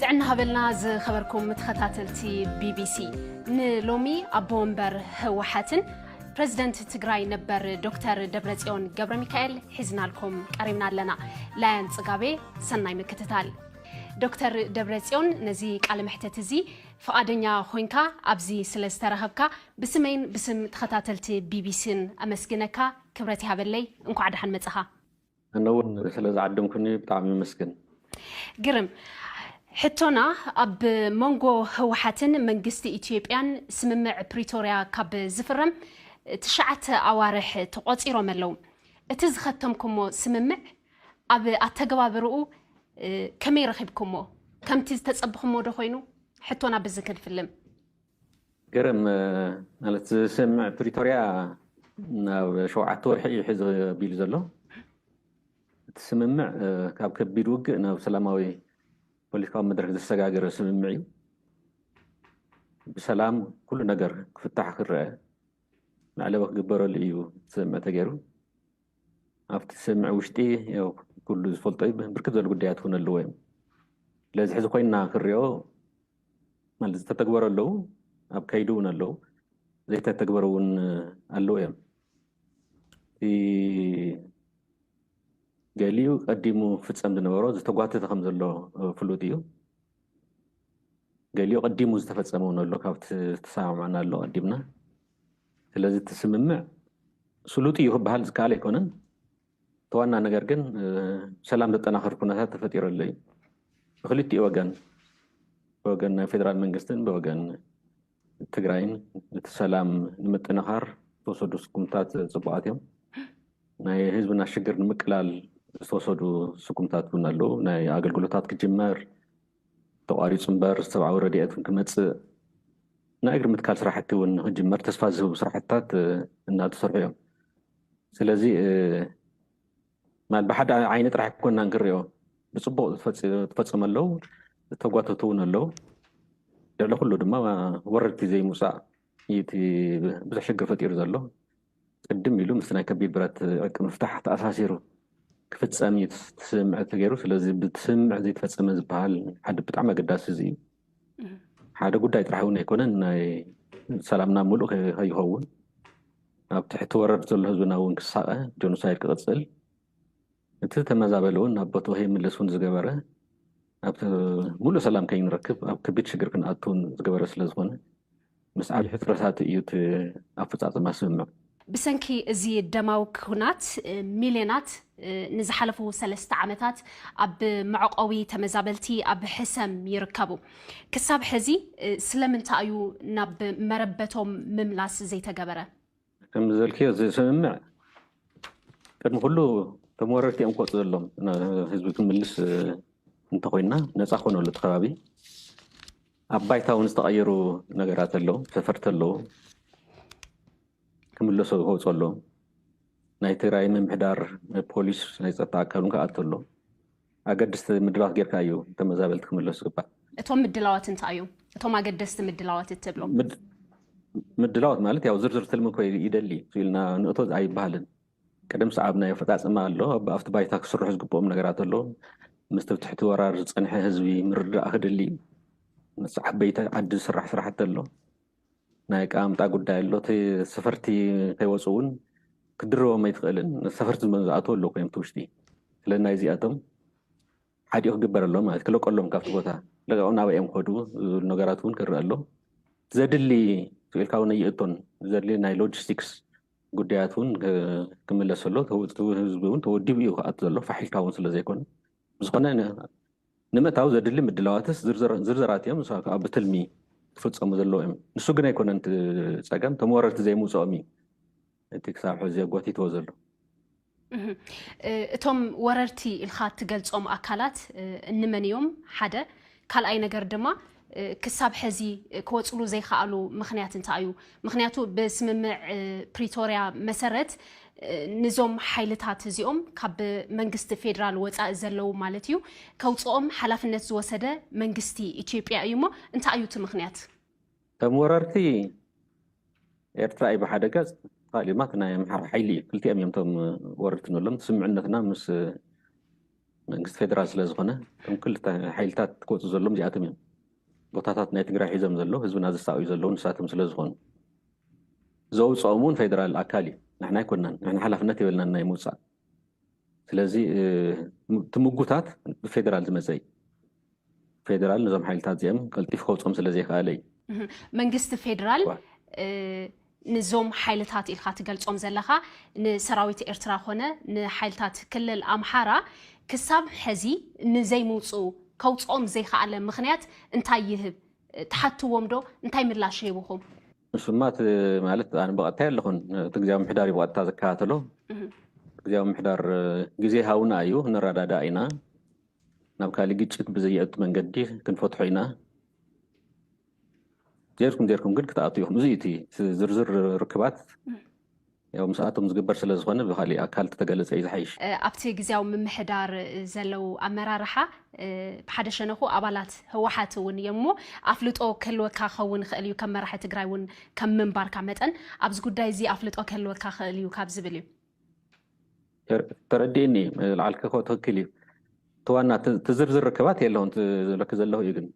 ጥዕና ሃበልና ዝኸበርኩም ተኸታተልቲ ቢቢሲ። ንሎሚ ኣቦ ወንበር ህወሓትን ፕረዚደንት ትግራይ ነበር ዶክተር ደብረጽዮን ገብረ ሚካኤል ሒዝናልኩም ቀሪብና ኣለና። ላያን ጽጋቤ፣ ሰናይ ምክትታል። ዶክተር ደብረጽዮን፣ ነዚ ቃለ መሕተት እዚ ፍቓደኛ ኮይንካ ኣብዚ ስለ ዝተረኸብካ ብስመይን ብስም ተኸታተልቲ ቢቢሲን ኣመስግነካ። ክብረት ይሃበለይ። እንኳዕ ደሓን መጻኻ። ኣነ እውን ስለ ዝዓደምኩኒ ብጣዕሚ ይመስገን። ግርም። ሕቶና፣ ኣብ መንጎ ህወሓትን መንግስቲ ኢትዮጵያን ስምምዕ ፕሪቶርያ ካብ ዝፍረም ትሽዓተ ኣዋርሕ ተቖጺሮም ኣለዉ። እቲ ዝኸተምኩሞ ስምምዕ ኣብ ኣተገባብርኡ፣ እ፣ ከመይ ረኺብኩሞ? ከምቲ ዝተጸብኹሞ ዶ ኮይኑ? ሕቶና በዚ ክንፍልም። ገረም፣ እ፣ ማለት፣ ስምምዕ ፕሪቶርያ ናብ ሸውዓተ ወርሒ እዩ ሒዙ ኣቢሉ ዘሎ። እቲ ስምምዕ፣ እ፣ ካብ ከቢድ ውግእ ናብ ሰላማዊ ፖለቲካዊ መድረክ ዘሰጋገረ ስምምዕ እዩ። ብሰላም ኩሉ ነገር ክፍታሕ ክረአ መዕለቢ ክግበረሉ እዩ ስምምዕ ተገይሩ። ኣብቲ ስምምዕ ውሽጢ፣ ያው፣ ኩሉ ዝፈልጦ እዩ፣ ብርክት ዝበሉ ጉዳያት እውን ኣለዎ እዮም። ስለዚ ሕዚ ኮይንና ክንሪኦ፣ ማለት፣ ዝተተግበሩ ኣለዉ፣ ኣብ ከይዲ እውን ኣለዉ፣ ዘይተተግበሩ እውን ኣለዉ እዮም። እቲ ገሊኡ ቀዲሙ ፍጸም ዝነበሮ ዝተጓተተ ከም ዘሎ፣ እ፣ ፍሉጥ እዩ። ገሊኡ ቀዲሙ ዝተፈጸመ እውን ኣሎ፣ ካብቲ ዝተሰማማዕና ኣሎ ቀዲምና። ስለዚ እቲ ስምምዕ ስሉጥ እዩ ክበሃል ዝከኣል ኣይኮነን። እቲ ዋና ነገር ግን፣ እ፣ ሰላም ዘጠናኽር ኩነታት ተፈጢሩ ኣሎ እዩ። ብክልቲኡ ወገን፣ ብወገን ናይ ፌደራል መንግስትን ብወገን ትግራይን እቲ ሰላም ንምጥንኻር ዝተወሰዱ ስጉምታት ጽቡቓት እዮም። ናይ ህዝብና ሽግር ንምቅላል ዝተወሰዱ ስጉምታት እውን ኣለዉ። ናይ ኣገልግሎታት ክጅመር፣ ተቋሪጹ እምበር ሰብኣዊ ረድኤት እውን ክመጽእ፣ ናይ እግሪ ምትካል ስራሕቲ እውን ክጅመር ተስፋ ዝህቡ ስራሕትታት፣ እ፣ እናተሰርሑ እዮም። ስለዚ፣ እ፣ ማለት፣ ብሓደ ዓይኒ ጥራሕ ኣይኮንናን ክንሪኦ። ብጽቡቕ ዝፈጽ-፣ ዝፈጸሙ ኣለዉ፣ ዝተጓተቱ እውን ኣለዉ። ልዕሊ ኩሉ ድማ ወረድቲ ዘይምውጻእ እዩ እቲ ብዙሕ ሽግር ፈጢሩ ዘሎ። ቅድም ኢሉ ምስ ናይ ከቢድ ብረት ዕርቂ ምፍታሕ ተኣሳሲሩ ክፍጸም እዩ እቲ ስምምዕ ተገይሩ። ስለዚ፣ ብቲ ስምምዕ ዘይተፈጸመ ዝበሃል ሓደ ብጣዕሚ ኣገዳሲ እዚ እዩ። እህ። ሓደ ጉዳይ ጥራሕ እውን ኣይኮነን፣ ናይ ሰላምና ምሉእ ከ-፣ ከይኸውን፣ ኣብ ትሕቲ ወረር ዘሎ ህዝብና እውን ክሳቐ፣ ጀኖሳይድ ክቕጽል፣ እቲ ተመዛበለ እውን ናብ ቦትኡ ከይምለስ እውን ዝገበረ፣ ኣብ ምሉእ ሰላም ከይንረክብ፣ ኣብ ከቢድ ሽግር ክንኣቱ እውን ዝገበረ ስለ ዝኾነ፣ ምስ ዓብዪ ሕጽረታት እዩ እቲ ኣፈጻጽማ ስምምዕ። ብሰንኪ እዚ ደማዊ ኩናት፣ እ፣ ሚልዮናት፣ እ፣ ንዝሓለፉ ሰለስተ ዓመታት ኣብ መዕቆቢ ተመዛበልቲ ኣብ ሕሰም ይርከቡ። ክሳብ ሕዚ፣ እ፣ ስለምንታይ እዩ ናብ መረበቶም ምምላስ ዘይተገበረ? ከም ዝበልክዮ፣ እዚ ስምምዕ ቅድሚ ኩሉ እቶም ወረርቲ እዮም ክወፁ ዘለዎም። ን-፣ ህዝቢ ክምልስ፣ እ፣ እንተኮይንና ነፃ ክኾነሉ እቲ ከባቢ። ኣብ ባይታ እውን ዝተቐየሩ ነገራት ኣለዉ፣ ሰፈርቲ ኣለዉ። ክምለሱ ክወፁ ኣለዎም። ናይ ትግራይ ምምሕዳር፣ ፖሊስ፣ ናይ ፀጥታ ኣካል እውን ክኣቱ ኣሎ። ኣገድስቲ ምድላዋት ጌርካ እዩ ተመዛበልቲ ክምለሱ ዝግባእ። እቶም ምድላዋት እንታይ እዮም? እቶም ኣገደስቲ ምድላዋት እትብሎም? ምድ-፣ ምድላዋት ማለት ያው ዝርዝር ትልሚ እኮ ይደሊ፣ ኢልና ንእቶ ኣይበሃልን። ቅድም ሰዓብ ናይ ኣፈፃፅማ ኣሎ። ኣብ-፣ ኣብቲ ባይታ ክስርሑ ዝግብኦም ነገራት ኣሎ። ምስቲ ትሕቲ ወራር ዝፀንሐ ህዝቢ ምርዳእ ክድሊ እዩ። ምስ ዓበይቲ ዓዲ ዝስራሕ ስራሕቲ ኣሎ። ናይ ኣቀማምጣ ጉዳይ ኣሎ። እቲ ሰፈርቲ ከይወፁ እውን ክድርቦም ኣይትኽእልን። ሰፈርቲ ዝመ-፣ ዝኣትዉ ኣለዉ ኮይኖም እቲ ውሽጢ። ስለ ናይ እዚኣቶም ሓዲኡ ክግበር ኣሎ ማለት፣ ክለቀሎም ካብቲ ቦታ። ለቀቑ፣ ናበይ እዮም ክኸዱ ዝብሉ ነገራት እውን ክረአ ኣሎ። ዘድሊ ኢልካ እውን ኣይእቶን። ዘድሊ ናይ ሎጂስቲክስ ጉዳያት እውን ክ-፣ ክምለስ ኣሎ። ተው-፣ እቲ ህዝቢ እውን ተወዲቡ እዩ ክኣቱ ዘሎ፣ ፋሕ ኢልካ እውን ስለ ዘይኮነ። ብዝኾነ ን-፣ ንምእታው ዘድሊ ምድላዋትስ ዝርዝር-፣ ዝርዝራት እዮም፣ ንሳ ከዓ ብትልሚ ክፍጸሙ ዘለዉ እዮም። ንሱ ግን ኣይኮነን እቲ ጸገም፣ እቶም ወረርቲ ዘይምውጽኦም እዩ እቲ ክሳብ ሕዚ ኣጓቲትዎ ዘሎ። እህ፣ እ፣ እቶም ወረርቲ ኢልካ እትገልጾም ኣካላት፣ እ፣ እንመን እዮም? ሓደ። ካልኣይ ነገር ድማ፣ እ፣ ክሳብ ሕዚ ክወጽሉ ዘይከኣሉ ምኽንያት እንታይ እዩ? ምኽንያቱ ብስምምዕ፣ እ፣ ፕሪቶርያ መሰረት፣ እ፣ ንዞም ሓይልታት እዚኦም ካብ መንግስቲ ፌደራል ወጻኢ ዘለዉ ማለት እዩ፣ ከውጽኦም ሓላፍነት ዝወሰደ መንግስቲ ኢትዮጵያ እዩ። እሞ እንታይ እዩ እቲ ምኽንያት? እቶም ወረርቲ ኤርትራ እዩ ብሓደ ገጽ፣ ካልእ ድማ እቲ ናይ ኣምሓራ ሓይሊ እዩ። ክልቲኦም እዮም እቶም ወረርቲ ንብሎም። ስምምዕነትና ምስ መንግስቲ ፌደራል ስለ ዝኾነ፣ እቶም ክልተ ሓይልታት ክወፁ ዘለዎም እዚኣቶም እዮም። ቦታታት ናይ ትግራይ ሒዞም ዘለዉ፣ ህዝብና ዘሳቕዩ ዘለዉ ንሳቶም ስለ ዝኾኑ፣ ዘውፅኦም እውን ፌደራል ኣካል እዩ። ንሕና ኣይኮንናን፣ ንሕና ሓላፍነት የብልናን ናይ ምውፃእ። ስለዚ እቲ ምጉታት ብፌደራል ዝመፀ እዩ። ፌደራል ነዞም ሓይልታት እዚኦም ቀልጢፍ ከውፅኦም ስለ ዘይከኣለ እዩ። መንግስቲ ፌደራል ንዞም ሓይልታት ኢልካ ትገልጾም ዘለኻ ንሰራዊት ኤርትራ ኮነ ንሓይልታት ክልል ኣምሓራ ክሳብ ሕዚ ንዘይምውፅኡ ከውፅኦም ዘይከኣለ ምኽንያት እንታይ ይህብ? ተሓትዎም ዶ? እንታይ ምላሽ ሂብኹም? ንሱማ ማለት ኣነ ብቐጥታ የለኹን፣ እቲ ግዜያዊ ምሕዳር እዩ ብቐጥታ ዝከታተሎ። ግዜያዊ ምሕዳር ግዜ ሃውና እዩ፣ ንረዳዳእ ኢና፣ ናብ ካሊእ ግጭት ብዘየእቱ መንገዲ ክንፈትሖ ኢና። ጌርኩም ጌርኩም ግን ክትኣቱ ኢኹም። እዚ እቲ ዝርዝር ርክባት ያው ምስኣቶም ዝግበር ስለ ዝኾነ ብካሊእ ኣካል ተተገለጸ እዩ ዝሓይሽ። ኣብቲ ግዜያዊ ምምሕዳር ዘለዉ ኣመራርሓ ብሓደ ሸነኹ ኣባላት ህወሓት እውን እዮም እሞ ኣፍልጦ ክህልወካ ክኸውን ይኽእል እዩ። ከም መራሒ ትግራይ እውን ከም ምንባርካ መጠን ኣብዚ ጉዳይ እዚ ኣፍልጦ ክህልወካ ክእል እዩ ካብ ዝብል እዩ። ተረዲእኒ፣ ላዕልከ ትኽክል እዩ። እቲ ዋና እቲ ዝርዝር ርክባት የለውን ዝብለኪ ዘለኹ እዩ። ግን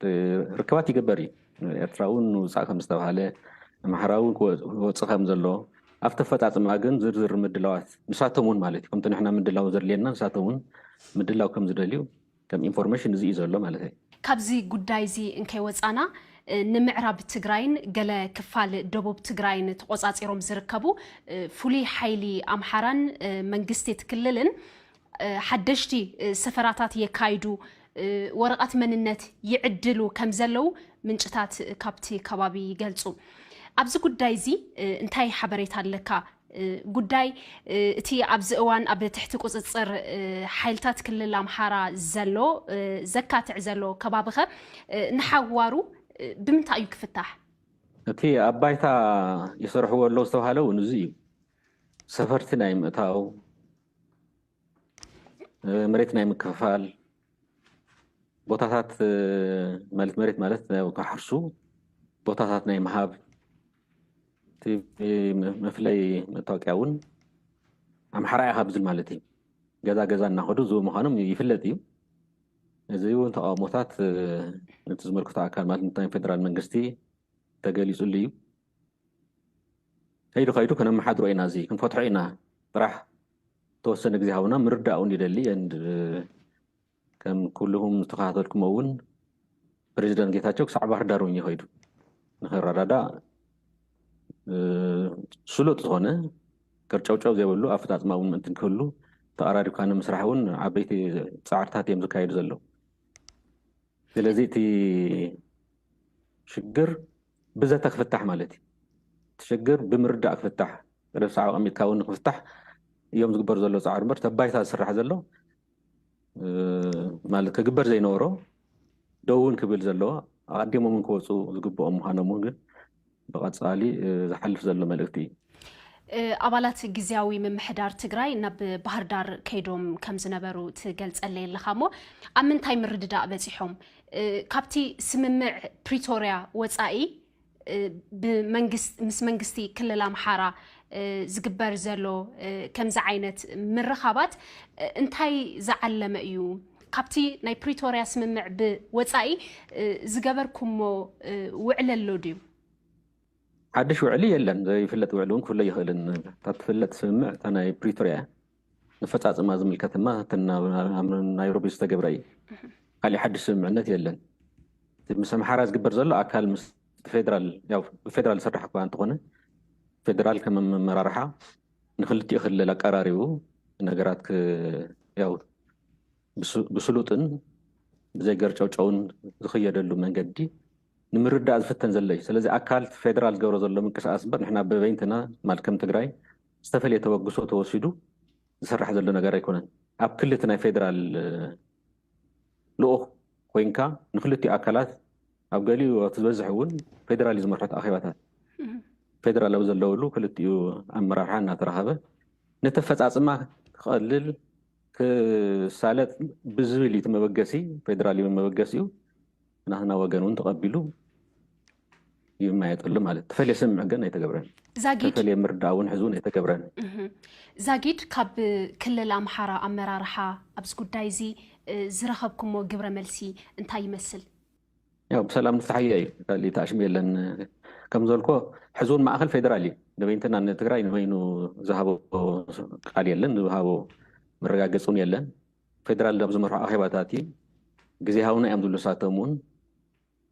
ርክባት ይግበር እዩ። ኤርትራ እውን ውፃእ ከም ዝተባሃለ፣ ኣምሓራ እውን ክወፅእ ከም ዘሎ፣ ኣብቲ ኣፈፃፅማ ግን ዝርዝር ምድላዋት ንሳቶም እውን ማለት እዩ። ከምቲ ንሕና ምድላው ዘድልየና ንሳቶም እውን ምድላው ከም ዝደልዩ ከም ኢንፎርሜሽን እዚ እዩ ዘሎ ማለት እዩ። ካብዚ ጉዳይ እዚ እንከይወፃና ንምዕራብ ትግራይን ገለ ክፋል ደቡብ ትግራይን ተቆፃፂሮም ዝርከቡ ፍሉይ ሓይሊ ኣምሓራን መንግስቲ እቲ ክልልን ሓደሽቲ ሰፈራታት የካይዱ፣ ወረቐት መንነት ይዕድሉ ከም ዘለዉ ምንጭታት ካብቲ ከባቢ ይገልፁ። ኣብዚ ጉዳይ እዚ እንታይ ሓበሬታ ኣለካ? ጉዳይ እቲ ኣብዚ እዋን ኣብ ትሕቲ ቁፅፅር ሓይልታት ክልል ኣምሓራ ዘሎ ዘካትዕ ዘሎ ከባቢኸ ንሓዋሩ ብምንታይ እዩ ክፍታሕ? እቲ ኣብ ባይታ ይሰርሕዎ ኣለዉ ዝተባሃለ እውን እዚ እዩ። ሰፈርቲ ናይ ምእታው፣ መሬት ናይ ምክፍፋል፣ ቦታታት ማለት መሬት ማለት ክሓርሱ ቦታታት ናይ ምሃብ፣ እቲ መፍለይ መታወቂያ እውን ኣምሓራ ኢኻ ብዝብል ማለት እዩ። ገዛ ገዛ እናኸዱ ዝህቡ ምዃኖም ይፍለጥ እዩ። እዚ እውን ተቃውሞታት ነቲ ዝምልክቶ ኣካል ማለት ናይ ፌደራል መንግስቲ ተገሊፁሉ እዩ። ከይዱ ከይዱ ከነመሓድሮ ኢና፣ እዚ ክንፈትሖ ኢና ጥራሕ ተወሰነ ግዜ ሃቡና ምርዳእ እውን ይደሊ። And ከም ኩልኹም ዝተኸታተልኩሞ እውን ፕሬዚደንት ጌታቸው ክሳዕ ባህር ዳር እውን ይኸይዱ ንኽረዳዳእ ስሉጥ ዝኾነ ቅርጨውጨው ዘይብሉ ኣፈፃፅማ እውን ምእንቲ ክህሉ ተቐራሪብካ ንምስራሕ እውን ዓበይቲ ፃዕርታት እዮም ዝካየዱ ዘለዉ። ስለዚ እቲ ሽግር ብዘተ ክፍታሕ ማለት እዩ። እቲ ሽግር ብምርዳእ ክፍታሕ፣ ቅደም ሰዓብ ኣቐሚጥካ እውን ክፍታሕ እዮም ዝግበር ዘሎ ፃዕሪ እምበር ተባይታ ዝስራሕ ዘሎ ማለት ክግበር ዘይነበሮ ደው እውን ክብል ዘለዎ ኣቐዲሞም እውን ክወፁ ዝግብኦም ምዃኖም እውን ግን ብቐፃሊ ዝሓልፍ ዘሎ መልእክቲ እዩ። ኣባላት ግዝያዊ ምምሕዳር ትግራይ ናብ ባህር ዳር ከይዶም ከም ዝነበሩ ትገልጸለይ ኣለኻ እሞ ኣብ ምንታይ ምርድዳእ በጺሖም? ካብቲ ስምምዕ ፕሪቶርያ ወጻኢ ምስ መንግስቲ ክልል ኣምሓራ ዝግበር ዘሎ ከምዚ ዓይነት ምርኻባት እንታይ ዝዓለመ እዩ? ካብቲ ናይ ፕሪቶርያ ስምምዕ ብወጻኢ ዝገበርኩሞ ውዕል ኣሎ ድዩ? ሓድሽ ውዕሊ የለን። ዘይፍለጥ ውዕሊ እውን ክህሎ ይኽእልን። እታ ትፍለጥ ስምምዕ እታ ናይ ፕሪቶርያ እያ። ንፈፃፅማ ዝምልከት ድማ እተን ኣብ ናይሮቢ ዝተገብረ እዩ። ካሊእ ሓድሽ ስምምዕነት የለን። ምስ ኣምሓራ ዝግበር ዘሎ ኣካል ምስ ፌደራል ያው ብፌደራል ዝስራሕ እኳ እንተኾነ ፌደራል ከም ኣመራርሓ ንክልቲኡ ክልል ኣቀራሪቡ ነገራት ያው ብስሉጥን ብዘይ ገርጨውጨውን ዝኽየደሉ መንገዲ ንምርዳእ ዝፍተን ዘሎ እዩ። ስለዚ ኣካል ፌደራል ዝገብሮ ዘሎ ምንቅስቃስ እምበር ንሕና በበይንትና ማለት ከም ትግራይ ዝተፈለየ ተበግሶ ተወሲዱ ዝስራሕ ዘሎ ነገር ኣይኮነን። ኣብ ክልተ ናይ ፌደራል ልኡኽ ኮይንካ ንክልቲኡ ኣካላት ኣብ ገሊኡ እቲ ዝበዝሕ እውን ፌደራል እዩ ዝመርሖ እቲ ኣኼባታት ፌደራል ኣብ ዘለውሉ ክልቲኡ ኣመራርሓ እናተራኸበ ነቲ ኣፈፃፅማ ክቐልል ክሳለጥ ብዝብል እዩ እቲ መበገሲ ፌደራል እዩ መበገሲኡ ናትና ወገን እውን ተቐቢሉ ይመያየጠሉ ማለት ተፈለየ ስምምዕ ግን ኣይተገብረን። ዛጊድ ተፈለየ ምርዳእ እውን ሕዚ እውን ኣይተገብረን። ዛጊድ ካብ ክልል ኣምሓራ ኣመራርሓ ኣብዚ ጉዳይ እዚ እ፣ ዝረኸብኩሞ ግብረ መልሲ እንታይ ይመስል? ያው ብሰላም ንፍትሓዮ እዩ። ካልእ ተኣሽሙ የለን። ከም ዘልኮ ሕዚ እውን ማእኸል ፌደራል እዩ። ንበይንትና ንትግራይ ንበይኑ ዝሃቦ ቃል የለን፣ ዝሃቦ መረጋገፂ እውን የለን። ፌደራል ኣብ ዝመርሖ ኣኼባታት እዩ። ግዜ ሃውና እዮም ዝብሉ ንሳቶም እውን።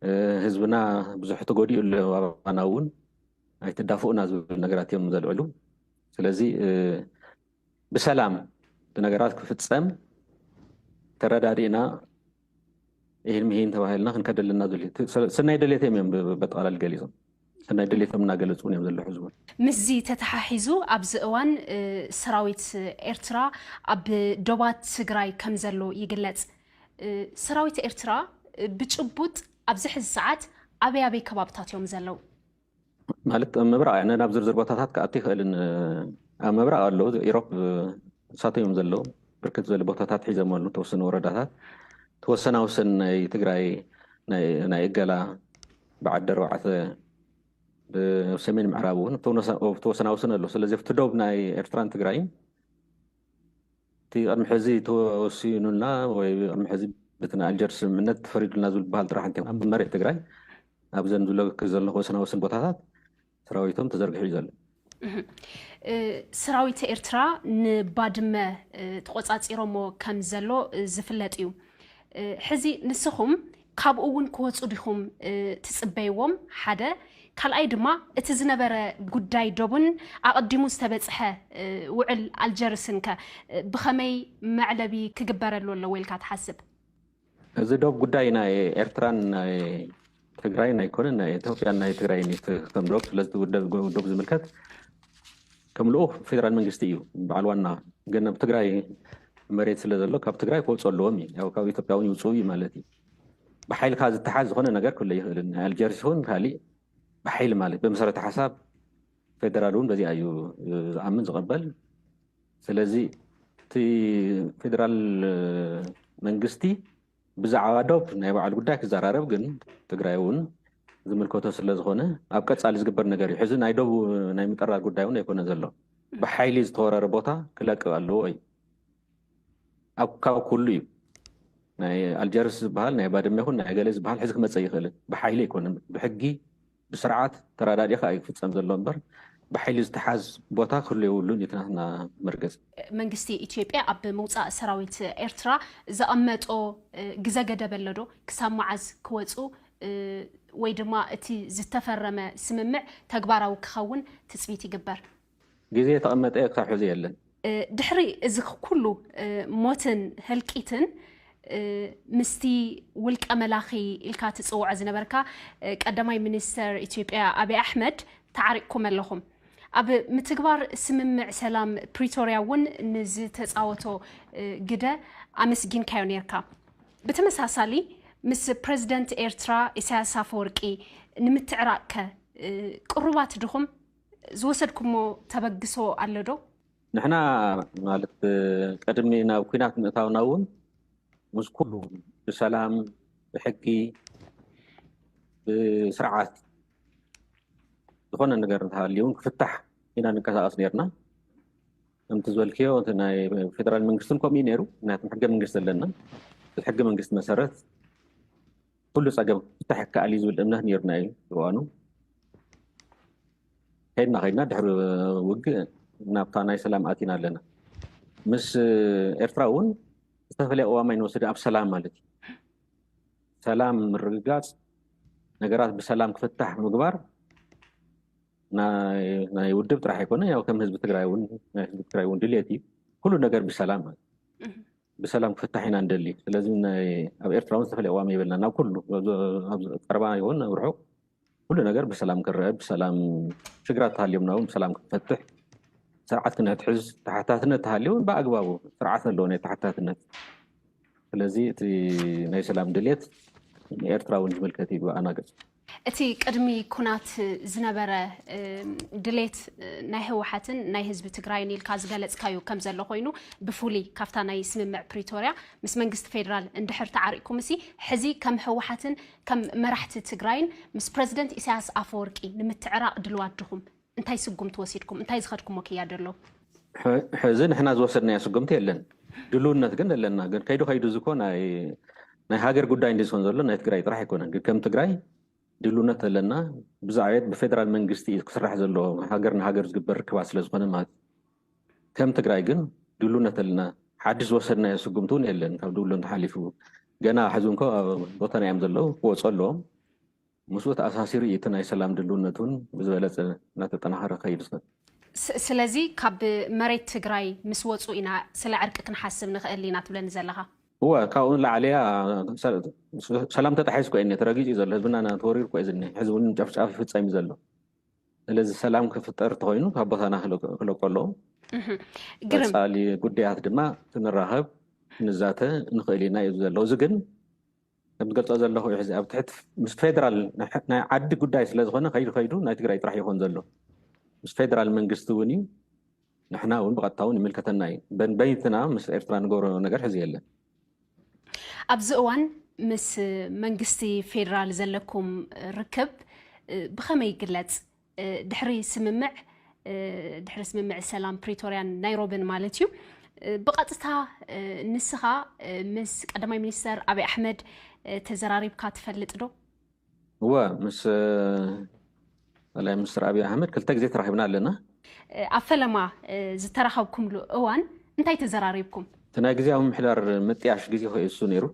እ፣ ህዝብና ብዙሕ ተጎዲኡ ኣሎ፣ ኣባና እውን ኣይትዳፍኡና ዝብል ነገራት እዮም ዘልዕሉ። ስለዚ፣ እ፣ ብሰላም እቲ ነገራት ክፍፀም ተረዳዲእና፣ ይህን ምሂን ተባሂልና ክንከደልና ዝብል እዩ። ሰናይ ድሌቶም እዮም ብ-፣ በጠቓላሊ ገሊጾም። ሰናይ ድሌቶም እናገለጹ እውን እዮም ዘለዉ ሕዚ እውን። ምስዚ ተተሓሒዙ ኣብዚ እዋን፣ እ፣ ሰራዊት ኤርትራ ኣብ ዶባት ትግራይ ከም ዘሎ ይግለጽ። እ፣ ሰራዊት ኤርትራ፣ እ፣ ብጭቡጥ ኣብዚ ሕዚ ሰዓት ኣበይ ኣበይ ከባብታት እዮም ዘለዉ? ማለት ኣብ ምብራቕ፣ ኣነ ናብ ዝርዝር ቦታታት ክኣቱ ይኽእልን፣ እ፣ ኣብ ምብራቕ ኣለዉ፣ ኢሮፕ፣ እ፣ ንሳቶም እዮም ዘለዉ። ብርክት ዝበለ ቦታታት ሒዞም ኣለዉ፣ ተወሰኑ ወረዳታት፣ ተወሰናውሰን ናይ ትግራይ፣ ናይ፣ ናይ እገላ፣ ብዓዲ ኣርባዕተ፣ ብሰሜን ምዕራብ እውን ተወሰናውሰን ኣሎ። ስለዚ ኣብቲ ዶብ ናይ ኤርትራን ትግራይን እቲ ቅድሚ ሕዚ ተወሲኑልና ወይ ቅድሚ ሕዚ በቲ ናይ ኣልጀርስ ስምምዕነት ተፈሪዱልና ዝብል በሃል ጥራሕ እንተ ኣብ መሬት ትግራይ ኣብዘን ዝለክ ዘለኹ ወሰናወሰን ቦታታት ሰራዊቶም ተዘርጊሑ እዩ ዘሎ። እህ፣ እ፣ ሰራዊት ኤርትራ ንባድመ፣ እ፣ ተቆጻጺሮሞ ከም ዘሎ፣ እ፣ ዝፍለጥ እዩ። እ፣ ሕዚ ንስኹም ካብኡ እውን ክወፁ ዲኹም፣ እ፣ ትጽበይዎም? ሓደ። ካልኣይ ድማ እቲ ዝነበረ ጉዳይ ዶብን ኣቐዲሙ ዝተበጽሐ፣ እ፣ ውዕል ኣልጀርስን ከ፣ እ፣ ብኸመይ መዕለቢ ክግበረሉ ኣለዎ ኢልካ ትሓስብ? እዚ ዶብ ጉዳይ ናይ ኤርትራን ናይ ትግራይን ኣይኮነን፣ ናይ ኢትዮጵያን ናይ ትግራይን እዩ። እቲ ከም ዶብ፣ ስለዚ እቲ ጉዳይ ዶብ ዝምልከት ከም ልኡኽ ፌደራል መንግስቲ እዩ በዓል ዋና። ግን ኣብ ትግራይ መሬት ስለ ዘሎ ካብ ትግራይ ክወፁ ኣለዎም እዩ። ያው ካብ ኢትዮጵያ እውን ይውፅኡ እዩ ማለት እዩ። ብሓይልካ ዝተሓዝ ዝኾነ ነገር ክህሉ ይኽእልን፣ ናይ ኣልጀርስ ይኹን ካሊእ ብሓይሊ ማለት ብመሰረተ ሓሳብ ፌደራል እውን በዚኣ እዩ ዝኣምን ዝቐበል። ስለዚ እቲ ፌደራል መንግስቲ ብዛዕባ ዶብ ናይ ባዕሉ ጉዳይ ክዘራረብ፣ ግን ትግራይ እውን ዝምልከቶ ስለ ዝኾነ ኣብ ቀጻሊ ዝግበር ነገር እዩ። ሕዚ ናይ ዶብ ናይ ምጥራር ጉዳይ እውን ኣይኮነ ዘሎ። ብሓይሊ ዝተወረረ ቦታ ክለቅቕ ኣለዎ እዩ። ኣብ ካብ ኩሉ እዩ። ናይ ኣልጀርስ ዝበሃል፣ ናይ ባድመ ይኹን ናይ ገለ ዝበሃል ሕዚ ክመጽእ ይኽእልን። ብሓይሊ ኣይኮነን። ብሕጊ፣ ብስርዓት ተረዳዲእካ እዩ ክፍጸም ዘሎ እምበር ብሓይሊ ዝተሓዝ ቦታ ክህሉ የብሉን እዩ እቲ ናትና መርገጺ። መንግስቲ ኢትዮጵያ ኣብ ምውጻእ ሰራዊት ኤርትራ ዘቐመጦ፣ እ፣ ግዘ ገደብ ኣሎ ዶ? ክሳብ መዓዝ ክወጹ፣ እ፣ ወይ ድማ እቲ ዝተፈረመ ስምምዕ ተግባራዊ ክኸውን ትጽቢት ይግበር? ግዜ የተቐመጠ ክሳብ ሕዚ የለን። እ፣ ድሕሪ እዚ ኩሉ፣ እ፣ ሞትን ህልቂትን፣ እ፣ ምስቲ ውልቀ መላኺ ኢልካ ትጽውዖ ዝነበርካ፣ እ፣ ቀዳማይ ሚኒስተር ኢትዮጵያ ኣብይ ኣሕመድ ተዓሪቕኩም ኣለኹም። ኣብ ምትግባር ስምምዕ ሰላም ፕሪቶርያ እውን ንዝተጻወቶ፣ እ፣ ግደ ኣመስጊንካዮ ነይርካ። ብተመሳሳሊ ምስ ፕረዚደንት ኤርትራ ኢሳያስ ኣፈወርቂ ንምትዕራቕ ከ፣ እ፣ ቅሩባት ድኹም? ዝወሰድኩሞ ተበግሶ ኣሎ ዶ? ንሕና ማለት ቅድሚ ናብ ኲናት ምእታውና እውን ምስ ኩሉ ብሰላም፣ ብሕጊ፣ ብስርዓት ዝኾነ ነገር እንተሃልዩ እውን ክፍታሕ ኢና ንንቀሳቐስ ነይርና። ከምቲ ዝበልክዮ እቲ ናይ ፌደራል መንግስትን ከምኡ እዩ ነይሩ። ምክንያቱም ሕገ መንግስቲ ኣለና። ብሕገ መንግስቲ መሰረት ኩሉ ፀገም ክፍታሕ ይከኣል እዩ ዝብል እምነት ነይሩና እዩ እዋኑ። ከይድና ከይድና ድሕሪ ውግእ ናብታ ናይ ሰላም ኣቲና ኣለና። ምስ ኤርትራ እውን ዝተፈለየ ቅዋም ኣይንወስድ ኣብ ሰላም ማለት እዩ። ሰላም ምርግጋፅ፣ ነገራት ብሰላም ክፍታሕ ምግባር ናይ ናይ ውድብ ጥራሕ ኣይኮነ፣ ያው ከም ህዝቢ ትግራይ እውን ናይ ህዝቢ ትግራይ እውን ድልየት እዩ። ኩሉ ነገር ብሰላም ማለት እዩ። ብሰላም ክፍታሕ ኢና ንደሊ። ስለዚ ናይ ኣብ ኤርትራ እውን ዝተፈለየ ቅዋም የብልና። ናብ ኩሉ ኣብ ኣብ ቀረባ ይኹን ኣብ ርሑቕ ኩሉ ነገር ብሰላም ክረአ፣ ብሰላም ሽግራት ተሃልዮምና እውን ብሰላም ክንፈትሕ፣ ስርዓት ክነትሕዝ፣ ተሓታትነት ተሃልዩ እውን ብኣግባቡ ስርዓት ኣለዎ ናይ ተሓታትነት። ስለዚ እቲ ናይ ሰላም ድሌት ንኤርትራ እውን ዝምልከት እዩ ብኣና ገጽ። እቲ ቅድሚ ኩናት ዝነበረ ድሌት ናይ ህወሓትን ናይ ህዝቢ ትግራይን ኢልካ ዝገለፅካዩ ከም ዘሎ ኮይኑ፣ ብፍሉይ ካብታ ናይ ስምምዕ ፕሪቶርያ ምስ መንግስቲ ፌደራል እንድሕር ተዓሪቅኩም እሲ ሕዚ ከም ህወሓትን ከም መራሕቲ ትግራይን ምስ ፕረዚደንት ኢሳያስ ኣፈወርቂ ንምትዕራቅ ድልዋት ድኹም? እንታይ ስጉምቲ ወሲድኩም? እንታይ ዝኸድኩሞ ክያዶ ኣሎ? ሕዚ ንሕና ዝወሰድናዮ ስጉምቲ የለን። ድልውነት ግን ኣለና። ግን ከይዱ ከይዱ ዝኮ ናይ ናይ ሃገር ጉዳይ እንዲ ዝኮን ዘሎ ናይ ትግራይ ጥራሕ ኣይኮነን። ግን ከም ትግራይ ድልውነት ኣለና። ብዛዕባ ብፌደራል መንግስቲ እዩ ክስራሕ ዘለዎ። ሃገር ንሃገር ዝግበር ርክባት ስለዝኮነ ማለት እዩ። ከም ትግራይ ግን ድልውነት ኣለና። ሓድሽ ዝወሰድናዮ ስጉምቲ እውን የለን። ካብ ድልውነት ሓሊፉ ገና ሕዚ እንኮ ኣብ ቦታና እዮም ዘለዉ፣ ክወፁ ኣለዎም። ምስኡ ተኣሳሲሩ እዩ እቲ ናይ ሰላም ድልውነት እውን ብዝበለፀ እናተጠናኸረ ከይድ ዝኽእል። ስ- ስለዚ ካብ መሬት ትግራይ ምስ ወፁ ኢና ስለ ዕርቂ ክንሓስብ ንኽእል ኢና ትብለኒ ዘለኻ። እወ፣ ካብኡ ንላዕሊ እያ። ሰ- ሰላም ተጣሒሱ እኮ እዩ፣ ተረጊፁ እዩ ዘሎ። ህዝብና ና- ተወሪሩ እኮ እዩ ዝኒ። ሕዚ እውን ጨፍጫፍ ይፍፀም እዩ ዘሎ። ስለዚ ሰላም ክፍጠር እንተኮይኑ ካብ ቦታና ክለቆ ኣለዎም። ግርም ቀፃሊ ጉዳያት ድማ ክንራኸብ ክንዛተ ንኽእል ኢና እዩ ዘሎ። እዚ ግን ከም ዝገልፆ ዘለኹ እዩ፣ ሕዚ ኣብ ትሕቲ ምስ ፌደራል ናይ ዓዲ ጉዳይ ስለዝኾነ ከይዱ ከይዱ ናይ ትግራይ ጥራሕ ይኾን ዘሎ። ምስ ፌደራል መንግስቲ እውን እዩ፣ ንሕና እውን ብቐጥታ እውን ይምልከተና እዩ። በንበይንትና ምስ ኤርትራ ንገብሮ ነገር ሕዚ የለን። ኣብዚ እዋን ምስ መንግስቲ ፌደራል ዘለኩም ርክብ ብኸመይ ይግለጽ? ድሕሪ ስምምዕ ድሕሪ ስምምዕ ሰላም ፕሪቶርያን ናይሮብን ማለት እዩ። ብቐጥታ ንስኻ ምስ ቀዳማይ ሚኒስተር ኣብይ ኣሕመድ ተዘራሪብካ ትፈልጥ ዶ? እወ፣ ምስ ጠቅላይ ሚኒስትር ኣብይ ኣሕመድ ክልተ ግዜ ተራኺብና ኣለና። ኣብ ፈለማ ዝተራኸብኩምሉ እዋን እንታይ ተዘራሪብኩም? እቲ ናይ ግዜያዊ ምምሕዳር ምጥያሽ ግዜ ከይሱ ነይሩ።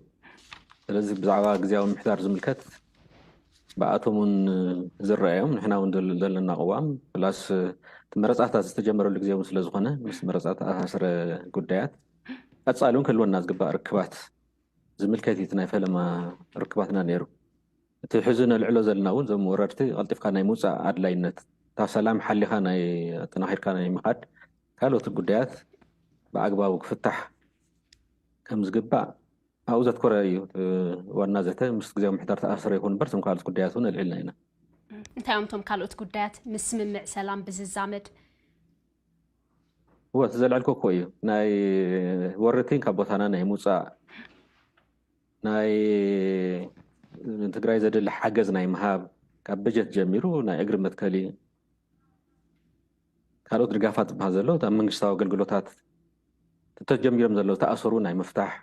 ስለዚ ብዛዕባ ግዜያዊ ምምሕዳር ዝምልከት ብኣቶም እውን ዝረኣዮም፣ ንሕና እውን ዘለና ቅዋም ፕላስ እቲ መረፃታት ዝተጀመረሉ ግዜ እውን ስለዝኾነ ምስ መረፃ ተኣሳስረ ጉዳያት ቀፃሊ እውን ክህልወና ዝግባእ ርክባት ዝምልከት እዩ እቲ ናይ ፈለማ ርክባትና ነይሩ። እቲ ሕዚ ነልዕሎ ዘለና እውን እዞም ወረርቲ ቀልጢፍካ ናይ ምውፃእ ኣድላይነት፣ እታ ሰላም ሓሊኻ ናይ ኣጠናኺርካ ናይ ምኻድ ካልኦት ጉዳያት ብኣግባቡ ክፍታሕ ከም ዝግባእ ኣብኡ ዘትኮረ እዩ። ዋና ዘተ ምስ ግዜያዊ ምምሕዳር ተኣሳስረ ይኹን እምበር እቶም ካልኦት ጉዳያት እውን ኣልዒልና ኢና። እንታይ እዮም እቶም ካልኦት ጉዳያት ምስ ስምምዕ ሰላም ብዝዛመድ? እወ፣ እቲ ዘልዐልኩ እኮ እዩ። ናይ ወረርቲን ካብ ቦታና ናይ ምውፃእ፣ ናይ ንትግራይ ዘድሊ ሓገዝ ናይ ምሃብ፣ ካብ በጀት ጀሚሩ ናይ እግሪ መትከሊ፣ ካልኦት ድጋፋት ዝበሃል ዘሎ ኣብ መንግስታዊ ኣገልግሎታት ተጀሚሮም ዘለዉ ተኣሰሩ ናይ ምፍታሕ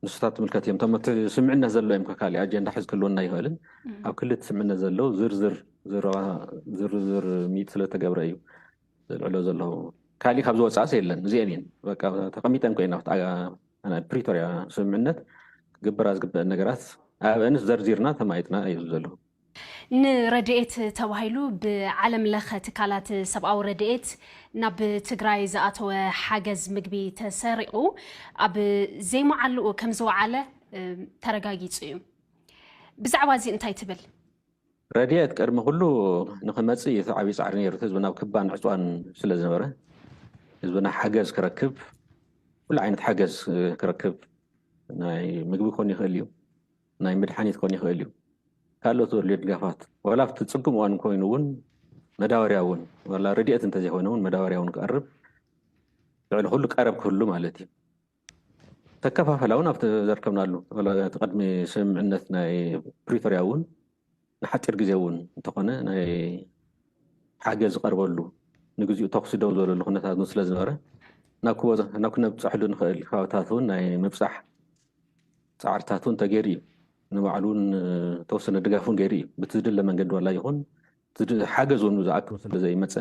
ንሱታት ትምልከት እዮም። እቶም እቲ ስምዕነት ዘሎ እዮም። ካሊእ ኣጀንዳ ሕዚ ክህልወና ይኽእልን ኣብ ክልል እቲ ስምዕነት ዘለዉ ዝርዝር ዝረባ ዝርዝር ሚት ስለተገብረ እዩ ዘልዕሎ ዘለዉ። ካሊእ ካብ ዝወፃእስ የለን። እዚአን እየን በቃ ተቐሚጠን ኮይና ኣብቲ ኣጋ- ናይ ፕሪቶርያ ስምምዕነት ክግበራ ዝግበአን ነገራት ኣብአንስ ዘርዚርና ተማይጥና እዩ ዘለዉ። ንረድኤት ተባሂሉ ብዓለም ለኸ ትካላት ሰብኣዊ ረድኤት ናብ ትግራይ ዝኣተወ ሓገዝ ምግቢ ተሰሪቑ ኣብ ዘይመዓልኡ ከም ዝወዓለ ተረጋጊፁ እዩ። ብዛዕባ እዚ እንታይ ትብል? ረድኤት ቅድሚ ኩሉ ንክመፅእ እዩ እቲ ዓብዪ ፃዕሪ ነይሩ። ህዝብና ኣብ ክባን ዕፅዋን ስለ ዝነበረ ህዝብና ሓገዝ ክረክብ ኩሉ ዓይነት ሓገዝ ክረክብ ናይ ምግቢ ክኾን ይኽእል እዩ፣ ናይ መድሓኒት ክኾን ይኽእል እዩ። ካልኦት ዘድልዮ ድጋፋት ዋላ ኣብቲ ፅጉም እዋን ኮይኑ እውን መዳበርያ እውን ዋላ ረድኤት እንተዘይኮይኑ እውን መዳበርያ እውን ክቐርብ ልዕሊ ኩሉ ቀረብ ክህሉ ማለት እዩ። ተከፋፈላ እውን ኣብቲ ዘርከብናሉ ዋላ እቲ ቅድሚ ስምምዕነት ናይ ፕሪቶርያ እውን ንሓፂር ግዜ እውን እንተኾነ ናይ ሓገዝ ዝቐርበሉ ንግዚኡ ተኩሲ ደው ዝበለሉ ኩነታት እውን ስለዝነበረ ናብ ክበ- ናብ ክነብፀሐሉ ንኽእል ከባብታት እውን ናይ ምብፃሕ ፃዕርታት እውን ተገይሩ እዩ። ንባዕሉ እውን ተወሰነ ድጋፍ እውን ገይሩ እዩ። ብቲ ዝድለ መንገዲ ዋላ ይኹን ዝድ- ሓገዝ እውን ዝኣክል ስለ ዘይመፀ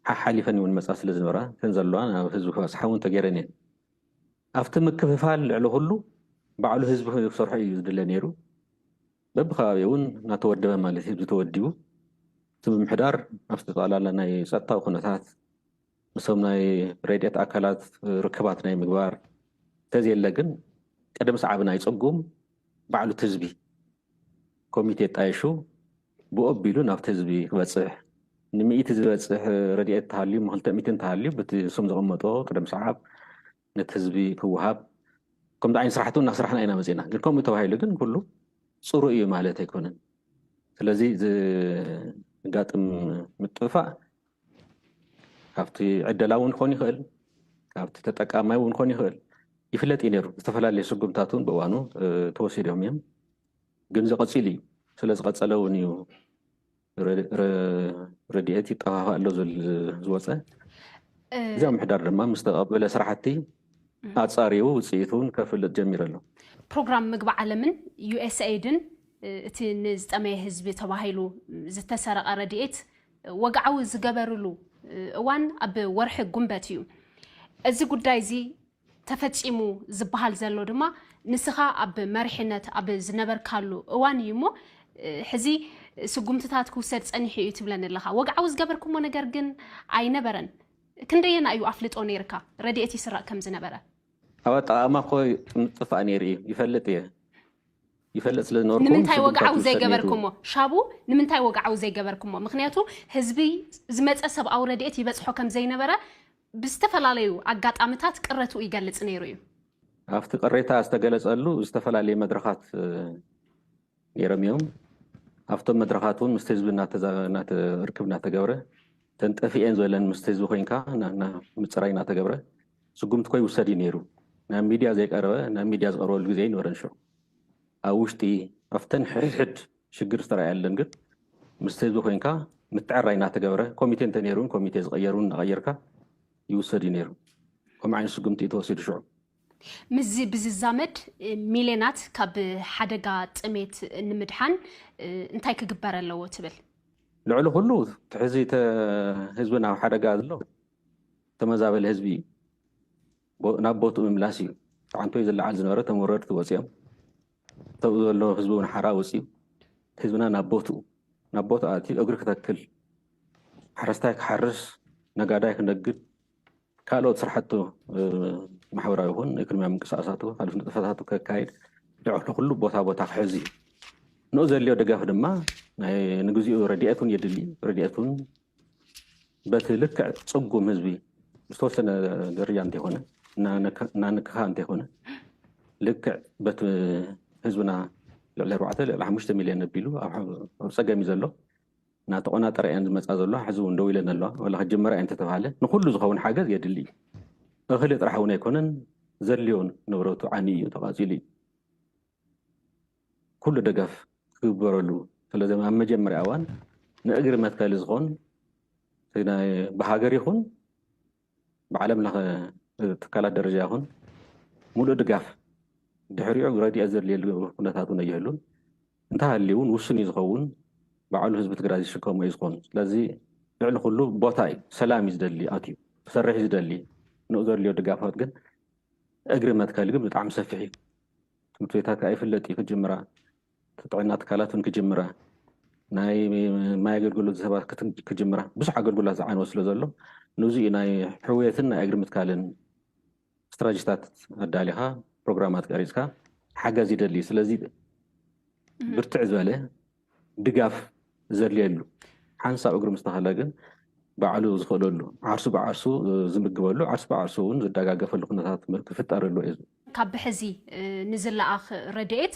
ሓሓሊፈን እውን መፃ ስለ ዝነበራ እተን ዘለዋ ናብ ህዝቢ ክበፅሓ እውን ተገይረን እየን። ኣብቲ ምክፍፋል ልዕሊ ኩሉ ባዕሉ ህዝቢ ክሰርሖ እዩ ዝድለ ነይሩ። በብከባቢኡ እውን እናተወደበ ማለት ህዝቢ ተወዲቡ እቲ ምምሕዳር ኣብቲ ጠቕላላ ናይ ፀጥታዊ ኩነታት ምስቶም ናይ ረድኤት ኣካላት ርክባት ናይ ምግባር እንተዘየለ ግን ቅድሚ ሰዓብ ናይ ፀጉም ባዕሉ እቲ ህዝቢ ኮሚቴ ጣይሹ ብኡ ኣቢሉ ናብቲ ህዝቢ ክበፅሕ ንሚእቲ ዝበፅሕ ረድኤት ተሃልዩ ክልተ ሚእቲ እንተሃልዩ በቲ እሶም ዘቐመጦ ቅደም ሰዓብ ነቲ ህዝቢ ክወሃብ ከምዚ ዓይነት ስራሕቲ እውን እናሰራሕና ኢና መፂና። ግን ከምኡ ተባሂሉ ግን ኩሉ ፅሩይ እዩ ማለት ኣይኮነን። ስለዚ ዘጋጥም ምጥፋእ ካብቲ ዕደላ እውን ክኾን ይኽእል፣ ካብቲ ተጠቃማይ እውን ክኾን ይኽእል ይፍለጥ እዩ ነይሩ። ዝተፈላለዩ ስጉምታት እውን ብእዋኑ ተወሲዶም እዮም። ግን ዝቐፂል እዩ። ስለ ዝቐፀለ እውን እዩ ረድኤት ይጠፋፋእ ኣሎ ዝብል ዝወፀ። እዚኣ ምሕዳር ድማ ምስ ተቐበለ ስራሕቲ ኣጻሪቡ ውፅኢቱ እውን ከፍልጥ ጀሚሩ ኣሎ። ፕሮግራም ምግቢ ዓለምን ዩ ኤስ ኤይድን እቲ ንዝጠመየ ህዝቢ ተባሂሉ ዝተሰረቐ ረድኤት ወግዓዊ ዝገበርሉ እዋን ኣብ ወርሒ ጉንበት እዩ። እዚ ጉዳይ እዚ ተፈፂሙ ዝበሃል ዘሎ ድማ ንስኻ ኣብ መሪሕነት ኣብ ዝነበርካሉ እዋን እዩ እሞ ሕዚ ስጉምትታት ክውሰድ ፀኒሑ እዩ ትብለኒ ኣለኻ። ወግዓዊ ዝገበርኩሞ ነገር ግን ኣይነበረን። ክንደየና እዩ ኣፍልጦ ነይርካ ረድኤት ይስረቕ ከም ዝነበረ? ኣብ ኣጠቓቕማ እኮ ምጥፋእ ነይሩ እዩ። ይፈልጥ እየ። ይፈልጥ ስለ ዝነበርኩ እውን ንምንታይ ስጉምትታት ወግዓዊ ይውሰድ ነይሩ። ዘይገበርኩሞ? ሻቡ ንምንታይ ወግዓዊ ዘይገበርኩሞ? ምክንያቱ ህዝቢ ዝመፀ ሰብኣዊ ረድኤት ይበፅሖ ከም ዘይነበረ ብዝተፈላለዩ ኣጋጣምታት ቅረትኡ ይገልፅ ነይሩ እዩ። ኣብቲ ቅሬታ ዝተገለፀሉ ዝተፈላለዩ መድረኻት እ፣ ነይሮም እዮም። ኣብቶም መድረኻት እውን ምስቲ ህዝቢ እናተዛ- እናተ- ርክብ እናተገብረ፣ ተንጠፊኤን ዝበለን ምስቲ ህዝቢ ኮይንካ ና- ና- ምፅራይ እናተገብረ ስጉምቲ ኮይ ውሰድ እዩ ነይሩ። ናብ ሚድያ ዘይቀረበ ናብ ሚድያ ዝቀርበሉ ግዜ ኣይነበረን። ሽዑ ኣብ ውሽጢ ኣብተን ሕድሕድ ሽግር ዝተረኣየለን ግን ምስቲ ህዝቢ ኮይንካ ምትዕራይ እናተገብረ፣ ኮሚቴ እንተነይሩ እውን ኮሚቴ ዝቀየሩ እናቀየርካ ይውሰድ እዩ ነይሩ። ከምኡ ዓይነት ስጉምቲ እዩ ተወሲዱ ሽዑ። ምስዚ ብዝዛመድ ሚልዮናት ካብ ሓደጋ ጥሜት ንምድሓን እንታይ ክግበር ኣለዎ ትብል? ልዕሊ ኩሉ እቲ ሕዚ ተ- ህዝብና ኣብ ሓደጋ ዘሎ ተመዛበለ ህዝቢ እዩ። ቦ- ናብ ቦትኡ ምምላስ እዩ። ተዓንቶይ ዝለዓል ዝነበረ ተመረድቲ ወፂኦም፣ ተብኡ ዘሎ ህዝቢ እውን ሓራ ወፂኡ፣ ህዝብና ናብ ቦትኡ ናብ ቦትኡ ኣትዩ እግሪ ክተክል፣ ሓረስታይ ክሓርስ፣ ነጋዳይ ክነግድ፣ ካልኦት ስራሕቱ እ፣ ማሕበራዊ ይኹን ኢኮኖሚያዊ ምንቅስቃሳቱ ካልኦት ንጥፈታቱ ከካይድ ልዕሊ ኩሉ ቦታ ቦታ ክሕዝ እዩ። ንኡ ዘድልዮ ደገፍ ድማ ናይ ንግዚኡ ረድኤት እውን የድሊ። ረድኤት እውን በቲ ልክዕ ፅጉም ህዝቢ ዝተወሰነ ደረጃ እንተይኮነ እናነክ- እናነክኻ እንተይኮነ ልክዕ በቲ ህዝብና ልዕሊ ኣርባዕተ ልዕሊ ሓሙሽተ ሚልዮን ነቢሉ ኣብ ኣብ ፀገም እዩ ዘሎ። እናተቆናጠረ እየን ዝመፃ ዘሎ። ሕዚ እውን ደው ኢለን ኣለዋ። ዋላ ክጅመራ እየን እንተተባሃለ ንኩሉ ዝኸውን ሓገዝ የድሊ እዩ። እኽሊ ጥራሕ እውን ኣይኮነን ዘድልዮ ንብረቱ ዓንዩ እዩ ተቃፂሉ እዩ። ኩሉ ደገፍ ክግበረሉ። ስለዚ ኣብ መጀመርያ እዋን ንእግሪ መትከሊ ዝኾን ናይ ብሃገር ይኹን ብዓለም ለኸ ትካላት ደረጃ ይኹን ሙሉእ ድጋፍ ድሕሪኡ ረድኤት ዘድልየሉ ኩነታት እውን ኣይህሉን። እንተሃልዩ እውን ውሱን እዩ ዝኸውን። ባዕሉ ህዝቢ ትግራይ ዝሽከሞ እዩ ዝኾን። ስለዚ ልዕሊ ኩሉ ቦታ እዩ፣ ሰላም እዩ ዝደሊ፣ ኣትዩ ክሰርሕ እዩ ዝደሊ። ንኡ ዘድልዮ ድጋፋት ግን እግሪ መትከሊ ግን ብጣዕሚ ሰፊሕ እዩ። ትምህርቲ ቤታት ከዓ ይፍለጥ እዩ ክጅምራ፣ ጥዕና ትካላት እውን ክጅምራ፣ ናይ ማይ ኣገልግሎት ሰባት ክት- ክጅምራ፣ ብዙሕ ኣገልግሎት ዝዓነወ ስለ ዘሎ ንዚ እዩ ናይ ሕውየትን ናይ እግሪ ምትካልን ስትራጅታት ኣዳሊኻ ፕሮግራማት ቀሪፅካ ሓገዝ ይደሊ። ስለዚ ብርትዕ ዝበለ ድጋፍ ዘድልየሉ ሓንሳብ እግሪ ምስ ተኸለ ግን ባዕሉ ዝኽእለሉ ዓርሱ ብዓርሱ ዝምግበሉ ዓርሱ ብዓርሱ እውን ዝደጋገፈሉ ኩነታት ክፍጠር ኣለዎ እዩ። ካብ ብሕዚ ንዝለኣኽ ረድኤት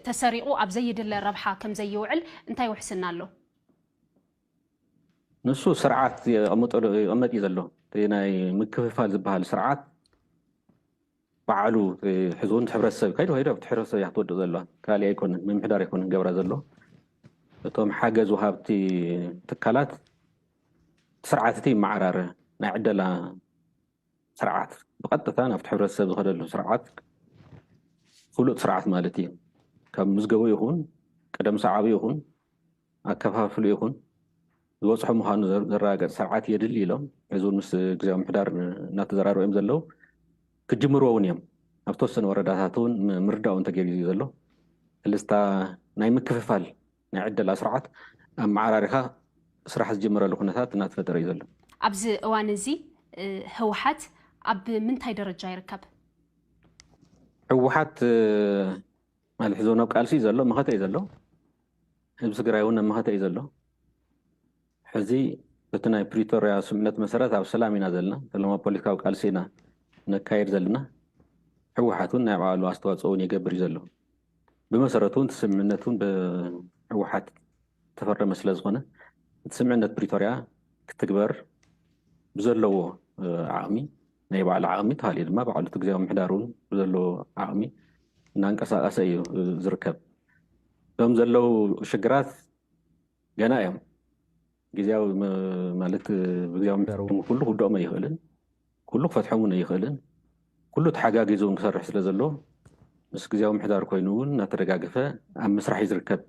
ተሰሪቑ ኣብ ዘይድለ ረብሓ ከም ዘይውዕል እንታይ ውሕስና ኣሎ? ንሱ ስርዓት ይቕመጥ እዩ ዘሎ። እቲ ናይ ምክፍፋል ዝበሃል ስርዓት ባዕሉ ሕዚ እውን ሕብረተሰብ ከይዱ ከይዱ ኣብቲ ሕብረተሰብ እያ ክትወድቕ ዘለዋ። ካሊእ ኣይኮነን፣ ምምሕዳር ኣይኮነን ገብራ ዘሎ። እቶም ሓገዝ ወሃብቲ ትካላት ስርዓት እቲ ይመዓራረ። ናይ ዕደላ ስርዓት ብቐጥታ ናብቲ ሕብረተሰብ ዝኸደሉ ስርዓት ፍሉጥ ስርዓት ማለት እዩ። ካብ ምዝገቡ ይኹን ቅደም ሰዓቡ ይኹን ኣከፋፍሉ ይኹን ዝበፅሖ ምዃኑ ዘረጋገፅ ስርዓት የድሊ ኢሎም ሕዚ እውን ምስ ግዜያዊ ምሕዳር እናተዘራረቡ እዮም ዘለዉ። ክጅምርዎ እውን እዮም። ኣብ ተወሰነ ወረዳታት እውን ምርዳእ እውን ተገይሩ እዩ ዘሎ። ክልስታ ናይ ምክፍፋል ናይ ዕደላ ስርዓት ኣመዓራሪኻ ስራሕ ዝጅመረሉ ኩነታት እናተፈጠረ እዩ ዘሎ። ኣብዚ እዋን እዚ ህወሓት ኣብ ምንታይ ደረጃ ይርከብ? ህወሓት ማለት ሕዚ እውን ኣብ ቃልሲ እዩ ዘሎ፣ መኸተ እዩ ዘሎ። ህዝቢ ትግራይ እውን ኣብ መኸተ እዩ ዘሎ። ሕዚ በቲ ናይ ፕሪቶርያ ስምምዕነት መሰረት ኣብ ሰላም ኢና ዘለና፣ ሰላማዊ ፖለቲካዊ ቃልሲ ኢና ነካየድ ዘለና። ህወሓት እውን ናይ ባዕሉ ኣስተዋፅኦ እውን ይገብር እዩ ዘሎ። ብመሰረቱ እውን እቲ ስምምዕነት እውን ብህወሓት ተፈረመ ስለ ዝኾነ እቲ ስምምዕነት ፕሪቶርያ ክትግበር ብዘለዎ ዓቕሚ ናይ ባዕሉ ዓቕሚ ተሃልዩ ድማ ባዕሉ እቲ ግዜያዊ ምሕዳር እውን ብዘለዎ ዓቕሚ እናንቀሳቐሰ እዩ ዝርከብ። እቶም ዘለዉ ሽግራት ገና እዮም። ግዜያዊ ማለት ግዜያዊ ምሕዳር እውን ኩሉ ክውድኦም ኣይኽእልን። ኩሉ ክፈትሖም እውን ኣይኽእልን። ኩሉ ተሓጋጊዙ እውን ክሰርሕ ስለ ዘሎ ምስ ግዜያዊ ምሕዳር ኮይኑ እውን እናተደጋገፈ ኣብ ምስራሕ እዩ ዝርከብ።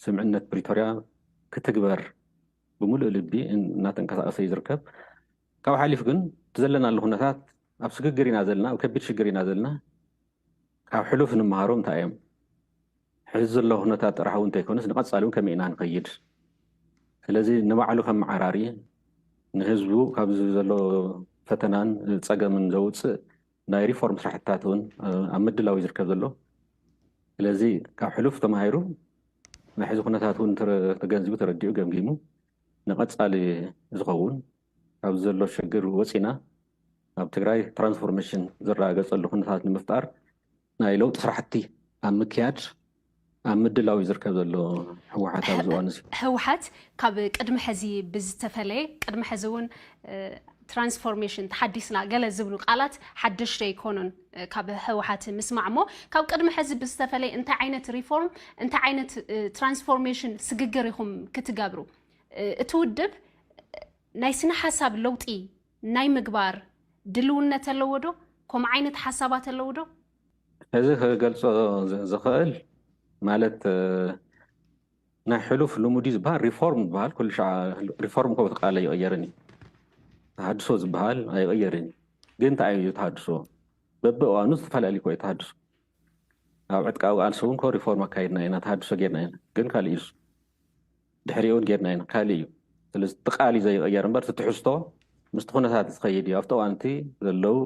ስምዕነት ፕሪቶርያ ክትግበር ብምሉእ ልቢ እናተንቀሳቐሰ እዩ ዝርከብ። ካብ ሓሊፍ ግን እቲ ዘለናሉ ኩነታት ኣብ ስግግር ኢና ዘለና፣ ኣብ ከቢድ ሽግር ኢና ዘለና። ካብ ሕሉፍ ንምሃሮ እንታይ እዮም? ሕዚ ዘሎ ኩነታት ጥራሕ እውን እንተይኮነስ ንቐጻሊ እውን ከመይ ኢና ንኸይድ? ስለዚ ንባዕሉ ከም መዓራሪ ንህዝቡ ካብዚ ዘሎ ፈተናን ጸገምን ዘውፅእ ናይ ሪፎርም ስራሕትታት እውን ኣብ ምድላው እዩ ዝርከብ ዘሎ። ስለዚ ካብ ሕሉፍ ተማሂሩ ናይ ሕዚ ኩነታት እውን ተገንዚቡ ተረዲኡ ገምጊሙ ንቐጻሊ ዝኸውን ካብ ዘሎ ሽግር ወፂና ኣብ ትግራይ ትራንስፎርሜሽን ዝረጋገፀሉ ኩነታት ንምፍጣር ናይ ለውጢ ስራሕቲ ኣብ ምክያድ ኣብ ምድላው እዩ ዝርከብ ዘሎ ህወሓት ኣብዚ እዋን እዚ። ህወሓት ካብ ቅድሚ ሕዚ ብዝተፈለየ፣ ቅድሚ ሕዚ እውን ትራንስፎርሜሽን ተሓዲስና ገለ ዝብሉ ቃላት ሓደሽቲ ኣይኮኑን። ካብ ህወሓት ምስማዕ እሞ ካብ ቅድሚ ሕዚ ብዝተፈለየ እንታይ ዓይነት ሪፎርም እንታይ ዓይነት ትራንስፎርሜሽን ስግግር ኢኹም ክትገብሩ? እቲ ውድብ ናይ ስነ ሓሳብ ለውጢ ናይ ምግባር ድልውነት ኣለዎ ዶ? ከምኡ ዓይነት ሓሳባት ኣለዉ ዶ? እዚ ክገልፆ ዝኽእል ማለት ናይ ሕሉፍ ልሙድ እዩ ዝበሃል ሪፎርም ዝበሃል ኩሉ ሻዕ ሪፎርም እኮ እቲ ቃል ኣይቕየርን እዩ። ተሃድሶ ዝበሃል ኣይቕየርን እዩ። ግን እንታይ እዩ ተሃድሶ? በብእዋኑ ዝተፈላለዩ እኮ እዩ ተሃድሶ። ኣብ ዕጥቃዊ ቃልሲ እውን እኮ ሪፎርም ኣካይድና ኢና፣ ተሃድሶ ጌርና ኢና። ግን ካልእ እዩ እሱ። ድሕሪኡ እውን ጌርና ኢና፣ ካልእ እዩ። ስለዚ እቲ ቃል እዩ ዘይቕየር እምበር እቲ ትሕዝቶ ምስቲ ኩነታት ዝኸይድ እዩ። ኣብቲ እዋን እቲ ዘለዉ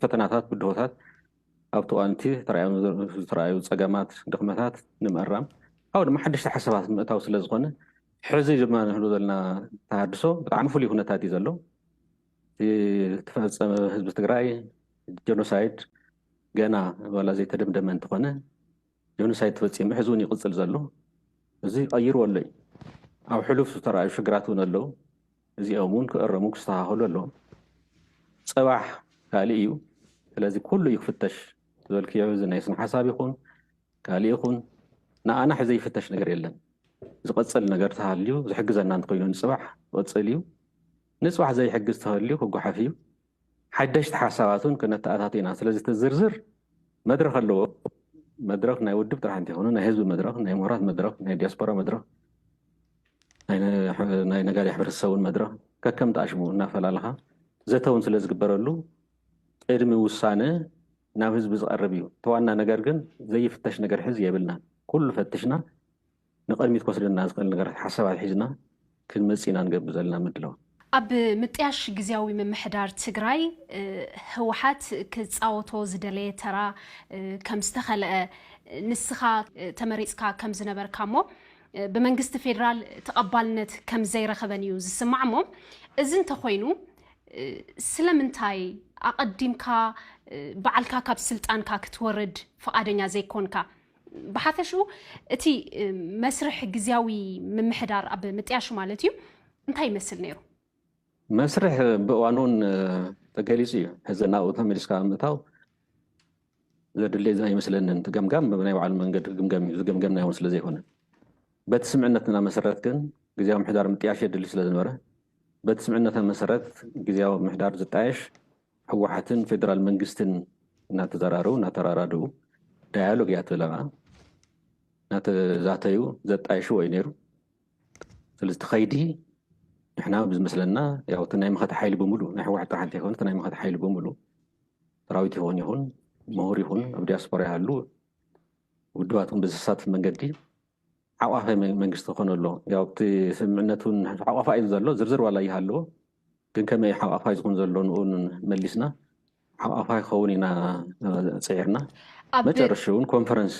ፈተናታት፣ ብድሆታት ኣብቲ እዋን እቲ ዝተረኣዩ ፀገማት፣ ድኽመታት ንምእራም ካብኡ ድማ ሓደሽቲ ሓሳባት ምእታው ስለ ዝኾነ ሕዚ ድማ ንህሉ ዘለና ተሃድሶ ብጣዕሚ ፍሉይ ኩነታት እዩ ዘሎ። እቲ ተፈፀመ ህዝቢ ትግራይ ጀኖሳይድ ገና ዋላ ዘይተደምደመ እንተኾነ ጀኖሳይድ ተፈፂሙ ሕዚ እውን ይቕፅል ዘሎ እዚ ቀይርዎ ኣሎ እዩ። ኣብ ሕሉፍ ዝተረኣዩ ሽግራት እውን ኣለዉ። እዚኦም እውን ክእረሙ ክስተኻኸሉ ኣለዎም። ፅባሕ ካልእ እዩ። ስለዚ ኩሉ እዩ ክፍተሽ ዝበልክዮ እዚ ናይ ስነ ሓሳብ ይኹን ካልእ ይኹን ንኣና ሕዚ ይፍተሽ ነገር የለን። ዝቐፅል ነገር ተሃልዩ ዝሕግዘና እንተኮይኑ ንፅባሕ ክቐፅል እዩ። ንፅባሕ ዘይሕግዝ ተሃልዩ ክጓሓፍ እዩ። ሓደሽቲ ሓሳባት እውን ክነተኣታቱ ኢና። ስለዚ እቲ ዝርዝር መድረኽ ኣለዎ። መድረኽ ናይ ውድብ ጥራሕ እንተይኮነ ናይ ህዝቢ መድረኽ፣ ናይ ምሁራት መድረኽ፣ ናይ ዲያስፖራ መድረኽ፣ ናይ ነጋዲ ሕብረተሰብ እውን መድረኽ ከከም ጣሽሙ እናፈላለኻ ዘተ እውን ስለ ዝግበረሉ ቅድሚ ውሳነ ናብ ህዝቢ ዝቐርብ እዩ። እቲ ዋና ነገር ግን ዘይፍተሽ ነገር ሕዚ የብልናን። ኩሉ ፈትሽና ንቕድሚት ክወስደና ዝኽእል ነገራት ሓሳባት ሒዝና ክንመፅእ ኢና ንገብር ዘለና ምድላው። ኣብ ምጥያሽ ግዝያዊ ምምሕዳር ትግራይ ህወሓት ክፃወቶ ዝደለየ ተራ ከም ዝተኸልአ ንስኻ ተመሪፅካ ከም ዝነበርካ እሞ ብመንግስቲ ፌዴራል ተቐባልነት ከም ዘይረኸበን እዩ ዝስማዕ እሞ እዚ እንተኾይኑ ስለምንታይ ኣቐዲምካ ባዕልካ ካብ ስልጣንካ ክትወርድ ፍቓደኛ ዘይኮንካ? ብሓፈሽኡ እቲ መስርሕ ግዝያዊ ምምሕዳር ኣብ ምጥያሹ ማለት እዩ እንታይ ይመስል ነይሩ? መስርሕ ብእዋኑን ተገሊፁ እዩ። ሕዚ ናብኡ ተመሊስካ ምእታው ዘድሊ ኣይመስለንን። እቲ ገምጋም ብናይ ባዕሉ መንገዲ ክግምገም እዩ። ዝገምገምናዮ እውን ስለ ዘይኮነ በቲ ስምዕነትና መሰረት ግን ግዝያዊ ምሕዳር ምጥያሽ የድሊ ስለ ዝነበረ በቲ ስምዕነተ መሰረት ግዝያዊ ምሕዳር ዝጣየሽ ህወሓትን ፌደራል መንግስትን እናተዘራረቡ እናተራዳድኡ ዳያሎግ እያ ትብለና እናተዛተዩ ዘጣየሽዎ እዩ ነይሩ። ስለዚ እቲ ከይዲ ንሕና ብዝመስለና ያው እቲ ናይ መኸተ ሓይሊ ብምሉ ናይ ህወሓት ጥራሕ እንተይኮነ እቲ ናይ መኸተ ሓይሊ ብምሉ ሰራዊት ይኹን ይኹን ምሁር ይኹን ኣብ ዲያስፖራ ይሃሉ ውድባት እውን ብዘሳትፍ መንገዲ ሓቋፋይ መንግስቲ ክኾን ኣሎ። ያው እቲ ስምምዕነት እውን ሓቋፋይ እዩ ዘሎ ዝርዝር ዋላ ይሃልዎ ግን ከመይ ሓቋፋይ ዝኹን ዘሎ ንኡ መሊስና ሓቋፋይ ክኸውን ኢና ፅዒርና መጨረሽኡ እውን ኮንፈረንስ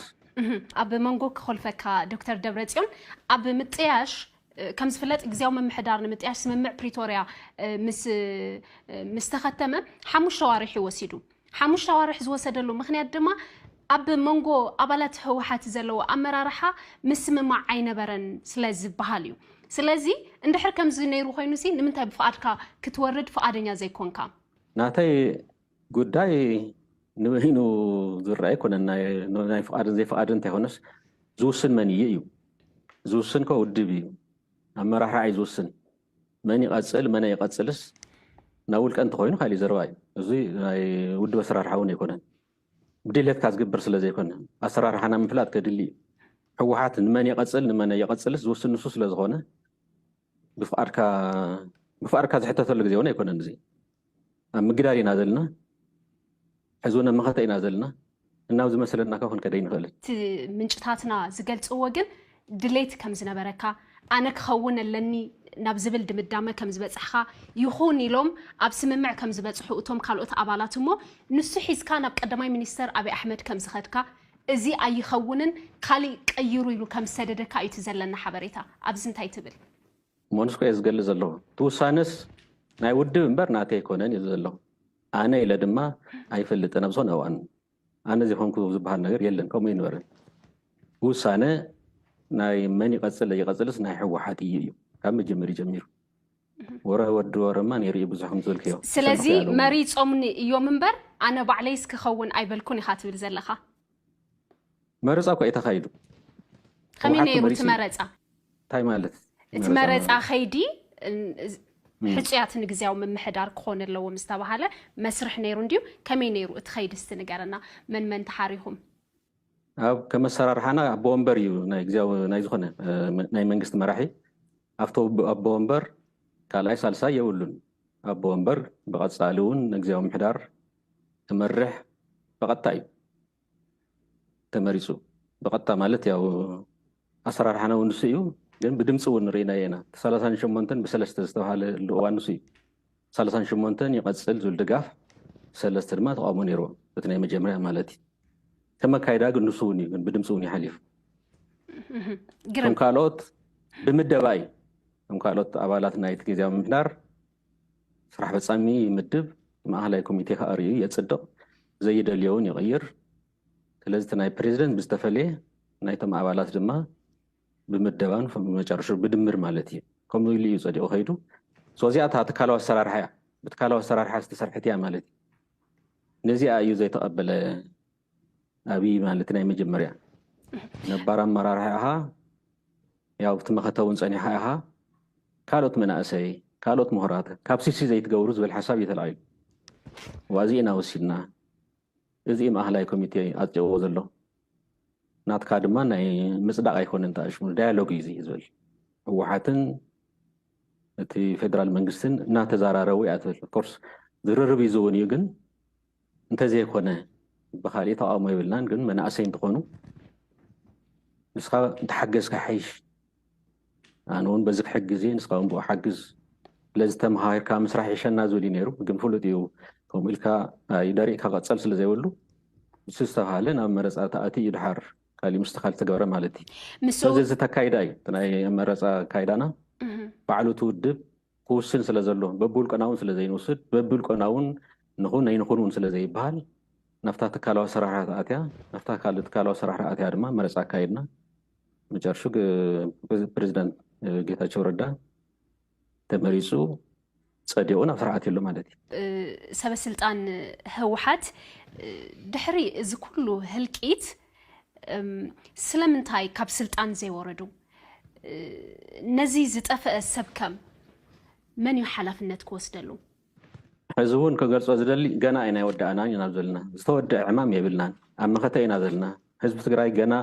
ኣብ መንጎ ክኾልፈካ ዶክተር ደብረፅዮን ኣብ ምጥያሽ ከም ዝፍለጥ ግዝያዊ ምምሕዳር ንምጥያሽ ስምምዕ ፕሪቶርያ ምስ ዝተኸተመ ሓሙሽተ ዋርሕ እዩ ወሲዱ። ሓሙሽተ ኣዋርሕ ዝወሰደሉ ምኽንያት ድማ ኣብ መንጎ ኣባላት ህወሓት ዘለዎ ኣመራርሓ ምስምማዕ ኣይነበረን ስለ ዝበሃል እዩ። ስለዚ እንድሕር ከምዚ ነይሩ ኮይኑ ሲ ንምንታይ ብፍቓድካ ክትወርድ ፍቓደኛ ዘይኮንካ? ናተይ ጉዳይ ንበይኑ ዝረኣ ኣይኮነን። ናይ ፍቓድን ዘይፍቓድን እንተይኮነስ ዝውስን መን እዩ እዩ። ዝውስን ከ ውድብ እዩ። ኣመራርሓ እዩ ዝውስን። መን ይቐፅል መን ኣይቐፅልስ ናብ ውልቀ እንተኾይኑ ካሊእ ዘረባ እዩ። እዚ ናይ ውድብ ኣሰራርሓ እውን ኣይኮነን። ብድሌትካ ዝግበር ስለ ዘይኮነ ኣሰራርሓና ምፍላጥ ከድሊ እዩ። ህወሓት ንመን ይቐፅል ንመን ይቐፅልስ ዝውስን ንሱ ስለ ዝኾነ ብፍቓድካ ብፍቓድካ ዝሕተተሉ ግዜ እውን ኣይኮነን። እዚ ኣብ ምግዳል ኢና ዘለና፣ ሕዚ እውን ኣብ መኸተ ኢና ዘለና። እናብ ዝመሰለና ካብ ክንከደ ይንኽእልን። እቲ ምንጭታትና ዝገልፅዎ ግን ድሌት ከም ዝነበረካ፣ ኣነ ክኸውን ኣለኒ ናብ ዝብል ድምዳመ ከም ዝበፃሕካ፣ ይኹን ኢሎም ኣብ ስምምዕ ከም ዝበፅሑ እቶም ካልኦት ኣባላት እሞ ንሱ ሒዝካ ናብ ቀዳማይ ሚኒስተር ኣብይ ኣሕመድ ከም ዝኸድካ፣ እዚ ኣይኸውንን ካሊእ ቀይሩ ኢሉ ከም ዝሰደደካ እዩ እቲ ዘለና ሓበሬታ። ኣብዚ እንታይ ትብል? እሞ ንስኮ እየ ዝገልፅ ዘለኹ። እቲ ውሳነስ ናይ ውድብ እምበር ናተይ ኣይኮነን እዩ ዘለኹ። ኣነ ኢለ ድማ ኣይፈልጥን ኣብ ዝኾነ እዋን። ኣነ ዘይኮንኩ ዝበሃል ነገር የለን፣ ከምኡ ይነበረን። ውሳነ ናይ መን ይቐፅል ይቐፅልስ ናይ ህወሓት እዩ እዩ ካብ መጀመሪ ጀሚሩ። ወረ ወዲ ወረማ ነይሩ እዩ ብዙሕ ከም ዝበልክዮ ስለዚ መሪፆምኒ እዮም እምበር ኣነ ባዕለይስ ክኸውን ኣይበልኩን ኢኻ ትብል ዘለኻ። መረፃ እኮ እዩ ተኻይዱ። ከመይ ነይሩ እቲ መረፃ? እንታይ ማለት? እቲ መረፃ ከይዲ ሕፁያት ንግዜያዊ ምምሕዳር ክኾን ኣለዎ ምስ ተባሃለ መስርሕ ነይሩ እንድዩ። ከመይ ነይሩ እቲ ከይዲ እስቲ ንገረና። መን መን ተሓሪኹም? ኣብ ከመሰራርሓና ኣቦ ወንበር እዩ ናይ ግዜያዊ ናይ ዝኾነ ናይ መንግስቲ መራሒ ኣብቲ ኣቦ ወንበር ካልኣይ ሳልሳይ የብሉን። ኣቦ ወንበር ብቐፃሊ እውን ንግዜያዊ ምሕዳር ክመርሕ ብቐጥታ እዩ ተመሪፁ። ብቐጥታ ማለት ያው ኣሰራርሓና እውን ንሱ እዩ፣ ግን ብድምፂ እውን ርኢናዮ ኢና። ሰላሳን ሸሞንተን ብሰለስተ ዝተባሃለ እዋን ንሱ እዩ። ሰላሳን ሸሞንተን ይቐፅል ዝብል ድጋፍ፣ ሰለስተ ድማ ተቃውሞ ነይርዎ። እቲ ናይ መጀመርያ ማለት እዩ። ከም ኣካይዳ ግን ንሱ እውን እዩ፣ ግን ብድምፂ እውን ይሓሊፉ። ከም ካልኦት ብምደባ እዩ። ከም ካልኦት ኣባላት ናይቲ ግዜያዊ ምምሕዳር ስራሕ ፈፃሚ ይምድብ፣ ማእኸላይ ኮሚቴ ከዓ ርእዩ የፅድቕ፣ ዘይደልዮ እውን ይቕይር። ስለዚ እቲ ናይ ፕሬዚደንት ብዝተፈለየ ናይቶም ኣባላት ድማ ብምደባን መጨረሹ ብድምር ማለት እዩ። ከምኡ ኢሉ እዩ ፀዲቑ ከይዱ። እዚኣ እታ ትካላዊ ኣሰራርሓ እያ። ብትካላዊ ኣሰራርሓ ዝተሰርሐት እያ ማለት እዩ። ነዚኣ እዩ ዘይተቐበለ ኣብይ ማለት ናይ መጀመርያ ነባር ኣመራርሓ ኢኻ፣ ያው እቲ መኸተ እውን ፀኒኻ ኢኻ። ካልኦት መናእሰይ፣ ካልኦት ምሁራት ካብ ሲሲ ዘይትገብሩ ዝብል ሓሳብ እዩ ተላዒሉ። ዋዚ ኢና ወሲድና። እዚ ማእኸላይ ኮሚቴ ኣፅዲቕዎ ዘሎ። ናትካ ድማ ናይ ምፅዳቕ ኣይኮነን፣ ተኣሽሙ ዳያሎግ እዩ እዚ ዝብል። ህወሓትን እቲ ፌደራል መንግስትን እናተዘራረቡ እያ ትብል። ኦፍኮርስ ዝርርብ እዩ ዝውን እዩ፣ ግን እንተዘይኮነ ብካሊእ ተቃውሞ የብልናን፣ ግን መናእሰይ እንትኾኑ ንስኻ እንተሓገዝካ ይሓይሽ፣ ኣነ እውን በዚ ክሕግዝ እየ፣ ንስኻ እውን ብኡ ሓግዝ፣ ስለዚ ተመኻኺርካ ምስራሕ ይሸና ዝብል እዩ ነይሩ። ግን ፍሉጥ እዩ፣ ከምኡ ኢልካ ኣይደሪእካ ቀፀል ስለ ዘይብሉ ምስ ዝተባሃለ ናብ መረፃ ተኣቲ እዩ ድሓር ካሊእ ምስ ተኻል ተገበረ ማለት እዩ። ምስ ስለዚ እዚ ተካይዳ እዩ እቲ ናይ መረፃ ካይዳና ባዕሉ እቲ ውድብ ክውስን ስለ ዘሎ በብውልቅና እውን ስለ ዘይንውስድ በብውልቅና እውን ንኹን ኣይንኹን እውን ስለ ዘይበሃል ናብታ ትካላዊ ኣሰራርሓ ተኣትያ ናብታ ካልእ ትካላዊ ኣሰራርሓ ኣትያ ድማ መረፃ ኣካይድና መጨረሹ ፕሬዚዳንት ጌታቸው ረዳ ተመሪፁ ፀዲቑ ናብ ስርዓት የሎ ማለት እዩ። ሰበ ስልጣን ህወሓት ድሕሪ እዚ ኩሉ ህልቂት ስለምንታይ ካብ ስልጣን ዘይወረዱ? ነዚ ዝጠፈአ ሰብ ከም መን እዩ ሓላፍነት ክወስደሉ? ሕዚ እውን ክገልፆ ዝደሊ ገና ኣይናይ ወዳእናን ኢና ዘለና። ዝተወደአ ዕማም የብልናን። ኣብ መኸተ ኢና ዘለና። ህዝቢ ትግራይ ገና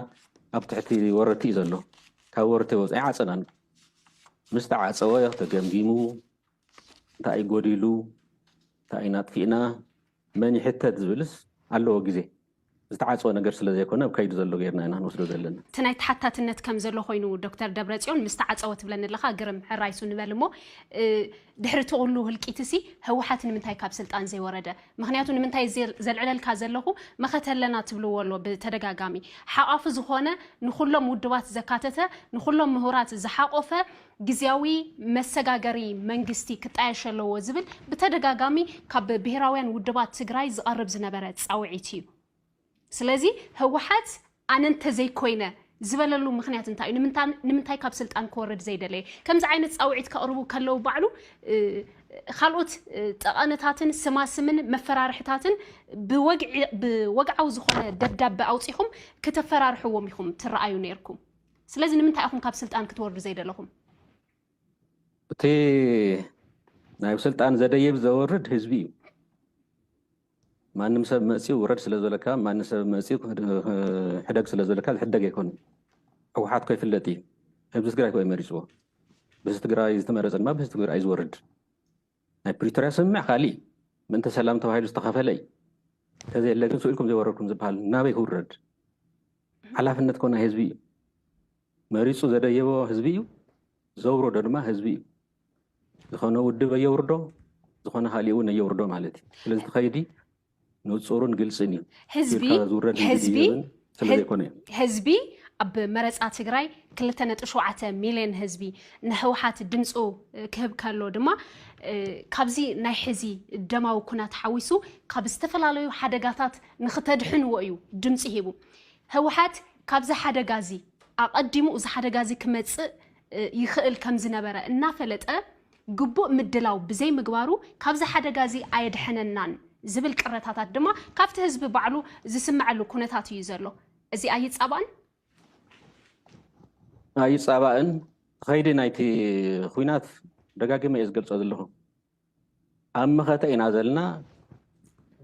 ኣብ ትሕቲ ወረርቲ እዩ ዘሎ። ካብ ወረርቲ ወፂ ኣይዓፀናን። ምስ ተዓፀወ ተገምጊሙ እንታይ ጎዲሉ፣ እንታይ ኢና ኣጥፊእና፣ መን ይሕተት ዝብልስ ኣለዎ ግዜ። ዝተዓፀወ ነገር ስለ ዘይኮነ ኣብ ከይዲ ዘሎ ጌርና ኢና ንወስዶ ዘለና። እቲ ናይ ተሓታትነት ከም ዘሎ ኮይኑ ዶክተር ደብረፅዮን ምስ ተዓፀወ ትብለኒ ኣለኻ ግርም ሕራይሱ ንበል እሞ ድሕሪ እቲ ኩሉ ህልቂትሲ ህወሓት ንምንታይ ካብ ስልጣን ዘይወረደ? ምክንያቱ ንምንታይ ዘልዕለልካ ዘለኹ መኸተ ኣለና ትብልዎ ኣሎ ብተደጋጋሚ ሓቋፊ ዝኾነ ንኩሎም ውድባት ዘካተተ ንኩሎም ምሁራት ዝሓቆፈ ግዝያዊ መሰጋገሪ መንግስቲ ክጣየሽ ኣለዎ ዝብል ብተደጋጋሚ ካብ ብሄራውያን ውድባት ትግራይ ዝቐርብ ዝነበረ ፃውዒት እዩ። ስለዚ ህወሓት ኣነ እንተዘይኮይነ ዝበለሉ ምክንያት እንታይ እዩ? ንምንታይ ካብ ስልጣን ክወርድ ዘይደለየ? ከምዚ ዓይነት ፃውዒት ከቕርቡ ከለዉ ባዕሉ ካልኦት ጠቐነታትን ስማስምን መፈራርሕታትን ብወግዓዊ ዝኾነ ደብዳበ ኣውፂኹም ክተፈራርሕዎም ኢኹም ትረኣዩ ነይርኩም። ስለዚ ንምንታይ ኢኹም ካብ ስልጣን ክትወርዱ ዘይደለኹም? እቲ ናይ ስልጣን ዘደይብ ዘወርድ ህዝቢ እዩ። ማንም ሰብ መፅኡ ውረድ ስለ ዝበለካ፣ ማንም ሰብ መፅኡ ሕደግ ስለ ዝበለካ ዝሕደግ ኣይኮነን። ህወሓት እኮ ይፍለጥ እዩ። ህዝቢ ትግራይ እኮ እዩ መሪፅዎ። ብህዝቢ ትግራይ ዝተመረፀ ድማ ብህዝቢ ትግራይ እዩ ዝወርድ። ናይ ፕሪቶርያ ስምምዕ ካሊእ እዩ። ምእንተ ሰላም ተባሂሉ ዝተኸፈለ እዩ። እንተዘየለ ግን ስኢልኩም ዘይወረድኩም ዝበሃል ናበይ ክውረድ? ሓላፍነት እኮ ናይ ህዝቢ እዩ። መሪፁ ዘደየቦ ህዝቢ እዩ። ዘውረዶ ድማ ህዝቢ እዩ። ዝኾነ ውድብ ኣየውርዶ፣ ዝኾነ ካሊእ እውን ኣየውርዶ ማለት እዩ። ስለዚ እቲ ከይዲ ንፁርን ግልፅን እዩ። ህዝቢ ኢልካ ዝውረድ ህዝቢ ዝድየብን ስለ ዘይኮነ እዩ። ህዝቢ ኣብ መረፃ ትግራይ ክልተ ነጥቢ ሸውዓተ ሚልዮን ህዝቢ ንህወሓት ድምፁ ክህብ ከሎ ድማ፣ እ፣ ካብዚ ናይ ሕዚ ደማዊ ኩናት ሓዊሱ ካብ ዝተፈላለዩ ሓደጋታት ንክተድሕንዎ እዩ ድምፂ ሂቡ። ህወሓት ካብዚ ሓደጋ እዚ ኣቐዲሙ፣ እዚ ሓደጋ እዚ ክመፅእ፣ እ፣ ይኽእል ከም ዝነበረ እናፈለጠ፣ ግቡእ ምድላው ብዘይምግባሩ ካብዚ ሓደጋ እዚ ኣየድሐነናን ዝብል ቅረታታት ድማ ካብቲ ህዝቢ ባዕሉ ዝስምዐሉ ኩነታት እዩ ዘሎ። እዚ ኣይፃባእን? ኣይፃባእን። ከይዲ ናይቲ ኹናት ደጋጊመ እየ ዝገልፆ ዘለኹ። ኣብ መኸተ ኢና ዘለና።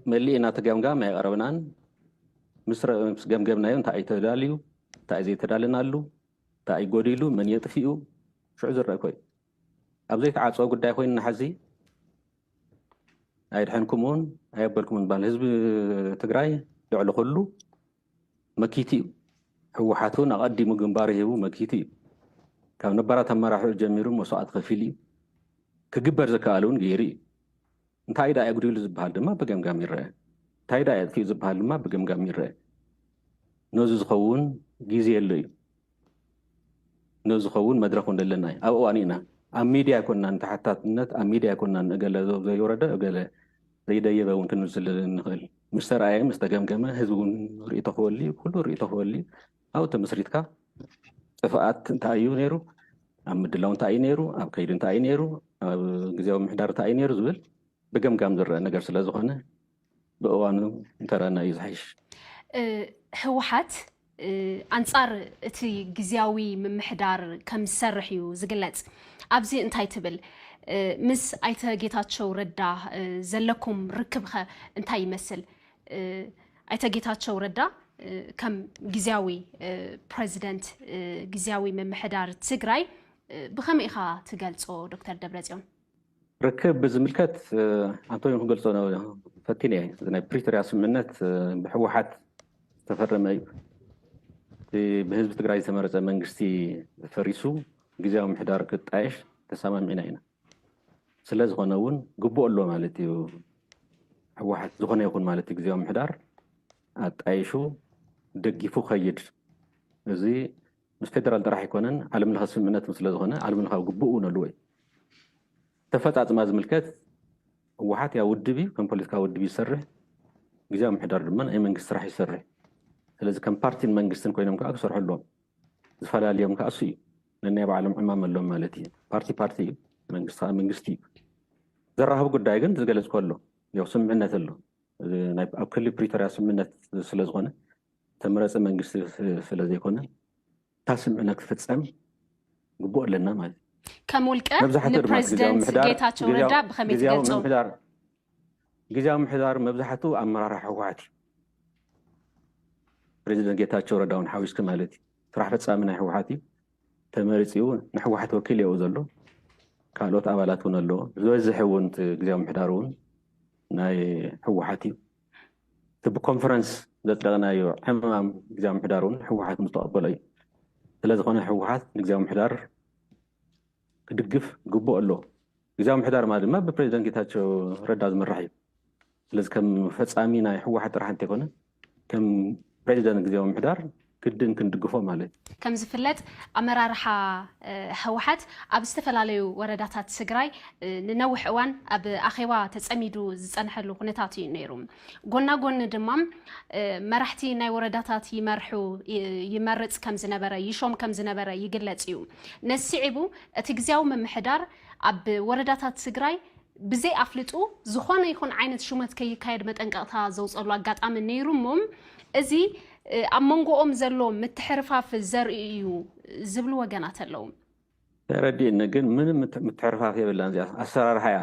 መሊእና እቲ ገምጋም ኣይቐረብናን። ምስ ረ-፣ ምስ ገምገምናዮ እንታይ እዩ ተዳልዩ፣ እንታይ እዩ ዘይተዳለናሉ፣ እንታይ እዩ ጎዲሉ፣ መን የጥፊኡ፣ ሽዑ ዝረአ እኮ እዩ። ኣብ ዘይተዓፀወ ጉዳይ ኮይኑ ንሓዚ ኣይድሐንኩምውን ኣየበልኩምን ባል ህዝቢ ትግራይ ልዕሊ ኩሉ መኪቲ እዩ። ህወሓት እውን ኣቐዲሙ ግንባሩ ሂቡ መኪቲ እዩ። ካብ ነባራት ኣመራርሕኡ ጀሚሩ መስዋዕቲ ከፊሉ እዩ። ክግበር ዝከኣል እውን ገይሩ እዩ። እንታይ ደኣ የጉዲሉ ዝበሃል ድማ ብገምጋም ይረአ። እንታይ ደኣ የጥፊኡ ዝበሃል ድማ ብገምጋም ይረአ። ነዚ ዝኸውን ግዜ የሎ እዩ። ነዚ ዝኸውን መድረኽ እውን ዘለና እዩ። ኣብ እዋኑ ኢና። ኣብ ሚድያ ኣይኮንናን ተሓታትነት፣ ኣብ ሚድያ ኣይኮንናን እገለ ዘይወረደ፣ እገለ ዘይደየበ እውን ክንብል ንኽእል። ምስ ተረኣየ፣ ምስ ተገምገመ፣ ህዝቢ እውን ርእይቶ ክህሉ እዩ፣ ኩሉ ርእይቶ ክህሉ እዩ። ኣብኡ ተመስሪትካ ጥፍኣት እንታይ እዩ ነይሩ፣ ኣብ ምድላው እንታይ እዩ ነይሩ፣ ኣብ ከይዲ እንታይ እዩ ነይሩ፣ ኣብ ግዜያዊ ምምሕዳር እንታይ እዩ ነይሩ ዝብል ብገምጋም ዝረአ ነገር ስለ ዝኾነ ብእዋኑ እንተረኣና እዩ ዝሓይሽ። እ፣ ህወሓት፣ እ፣ ኣንጻር እቲ ግዝያዊ ምምሕዳር ከም ዝሰርሕ እዩ ዝግለጽ። ኣብዚ እንታይ ትብል? እ፣ ምስ ኣይተ ጌታቸው ረዳ፣ እ፣ ዘለኩም ርክብኸ እንታይ ይመስል? እ፣ ኣይተ ጌታቸው ረዳ፣ እ፣ ከም ግዝያዊ፣ እ፣ ፕረዚደንት፣ እ፣ ግዝያዊ ምምሕዳር ትግራይ፣ እ፣ ብኸመይ ኢኻ ትገልጾ ዶክተር ደብረጽዮን? ርክብ ብዝምልከት፣ እ፣ ኣንቶኒ ክገልጾ ነ-፣ ፈቲነ እየ። እዚ ናይ ፕሪቶርያ ስምምዕነት፣ እ፣ ብህወሓት ዝተፈረመ እዩ። እቲ ብህዝቢ ትግራይ ዝተመረጸ መንግስቲ ፈሪሱ ግዝያዊ ምምሕዳር ክጣየሽ ተሰማሚዕና ኢና። ስለ ዝኾነ እውን ግቡእ ኣሎ ማለት እዩ። ህወሓት ዝኾነ ይኹን ማለት እዩ ግዝያዊ ምምሕዳር ኣጣይሹ ደጊፉ ከይድ። እዚ ምስ ፌደራል ጥራሕ ኣይኮነን፣ ዓለም ለኸ ስምምዕነት ስለ ዝኾነ ዓለም ለኻዊ ግቡእ እውን ኣለዎ እዩ። ተፈፃፅማ ዝምልከት ህወሓት ያው ውድብ እዩ፣ ከም ፖለቲካ ውድብ ይሰርሕ፣ ግዝያዊ ምምሕዳር ድማ ናይ መንግስቲ ስራሕ ይሰርሕ። ስለዚ ከም ፓርቲን መንግስትን ኮይኖም ከዓ ክሰርሑ ኣለዎም። ዝፈላልዮም ከዓ እሱ እዩ። ነናይ ባዕሎም ዕማም ኣለዎም ማለት እዩ። ፓርቲ ፓርቲ እዩ፣ መንግስቲ ከዓ መንግስቲ እዩ። ዘራኽብ ጉዳይ ግን ዝገለጽኩ ኣሎ፣ ያው ስምምዕነት ኣሎ። እዚ ናይ ኣብ ክሊ ፕሪቶርያ ስምምዕነት ስለ ዝኾነ፣ ተመረጸ መንግስቲ ስ-፣ ስለ ዘይኮነ፣ እታ ስምምዕነት ክትፍጸም ግቡእ ኣለና ማለት እዩ። ከም ውልቀ መብዛሕትኡ ድማ እቲ ግዝያዊ ንፕረዚደንት ምምሕዳር፣ ጌታቸው ግዝያዊ፣ ረዳ ብኸመይ ግዝያዊ ትገልጾ? ምምሕዳር፣ ግዝያዊ ምምሕዳር መብዛሕትኡ ኣመራርሓ ህወሓት እዩ። ፕሬዚደንት ጌታቸው ረዳ እውን ሓዊስኪ ማለት እዩ። ስራሕ ፈጻሚ ናይ ህወሓት እዩ። ተመሪጹ እዩ። ንህወሓት ወኪሉ እዩ ዘሎ። ካልኦት ኣባላት እውን ኣለዎ። ዝበዝሕ እውን እቲ ግዝያዊ ምምሕዳር እውን ናይ ህወሓት እዩ። እቲ ብኮንፈረንስ ዘጽደቕናዮ ዕማም ግዝያዊ ምምሕዳር እውን ህወሓት ምስ ተቐበሎ እዩ። ስለ ዝኾነ ህወሓት ንግዝያዊ ምምሕዳር ክድግፍ ግቡእ ኣሎ። ግዝያዊ ምምሕዳር ማለት ድማ ብፕሬዚደንት ጌታቸው ረዳ ዝምራሕ እዩ። ስለዚ ከም ፈጻሚ ናይ ህወሓት ጥራሕ እንተይኮነ፣ ከም ፕሬዚደንት ግዝያዊ ምምሕዳር ግድን ክንድግፎ ማለት እዩ። ከም ዝፍለጥ፣ ኣመራርሓ፣ እ፣ ህወሓት ኣብ ዝተፈላለዩ ወረዳታት ትግራይ፣ እ፣ ንነዊሕ እዋን ኣብ ኣኼባ ተጸሚዱ ዝጸንሐሉ ኩነታት እዩ ነይሩ። ጎና ጎኒ ድማ፣ እ፣ መራሕቲ ናይ ወረዳታት ይመርሑ፣ ይ-፣ ይመርጽ ከም ዝነበረ፣ ይሾም ከም ዝነበረ ይግለጽ እዩ። ነዚ ስዒቡ፣ እቲ ግዝያዊ ምምሕዳር ኣብ ወረዳታት ትግራይ ብዘይ ኣፍልጡ ዝኾነ ይኹን ዓይነት ሹመት ከይካየድ መጠንቀቕታ ዘውፀሉ ኣጋጣሚ ነይሩ እሞ፣ እዚ፣ እ፣ ኣብ መንጎኦም ዘሎ ምትሕርፋፍ ዘርኢ እዩ ዝብሉ ወገናት ኣለዉ። ተረዲእኒ፣ ግን ምንም ምት-፣ ምትሕርፋፍ የብላን። እዚኣ ኣሰራርሓ እያ።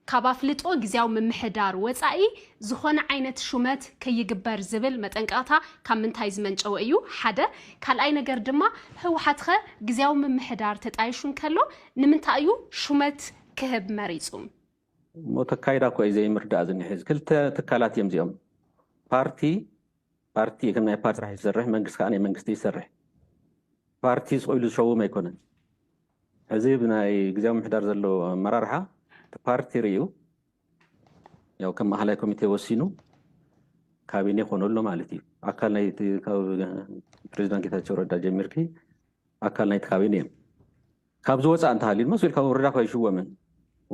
ካብ ኣፍልጦ ግዜያዊ ምምሕዳር ወጻኢ ዝኾነ ዓይነት ሹመት ከይግበር ዝብል መጠንቀቕታ ካብ ምንታይ ዝመንጨወ እዩ? ሓደ። ካልኣይ ነገር ድማ ህወሓትኸ ግዜያዊ ምምሕዳር ተጣይሹ እንከሎ ንምንታይ እዩ ሹመት ክህብ መሪጹ? እሞ ተካይዳ እኮ እዩ ዘይምርዳእ ዝኒሐ። ክልተ ትካላት እዮም እዚኦም። ፓርቲ ፓርቲ ከም ናይ ፓርቲ ስራሕ ይሰርሕ፣ መንግስቲ ከዓ ናይ መንግስቲ ይሰርሕ። ፓርቲ ስቕ ኢሉ ዝሸውም ኣይኮነን። ሕዚ ብናይ ግዜያዊ ምምሕዳር ዘሎ ኣመራርሓ እቲ ፓርቲ ርእዩ ያው ከም ማእኸላይ ኮሚቴ ወሲኑ ካቢኔ ኮነ ኣሎ ማለት እዩ። ኣካል ናይ ፕሬዚዳንት ጌታቸው ረዳ ጀሚርኪ ኣካል ናይቲ ካቢኔ እዮም። ካብ ዝወፃእ እንተሃልዩ መስ ኢልካ ወረዳ ከይሽወምን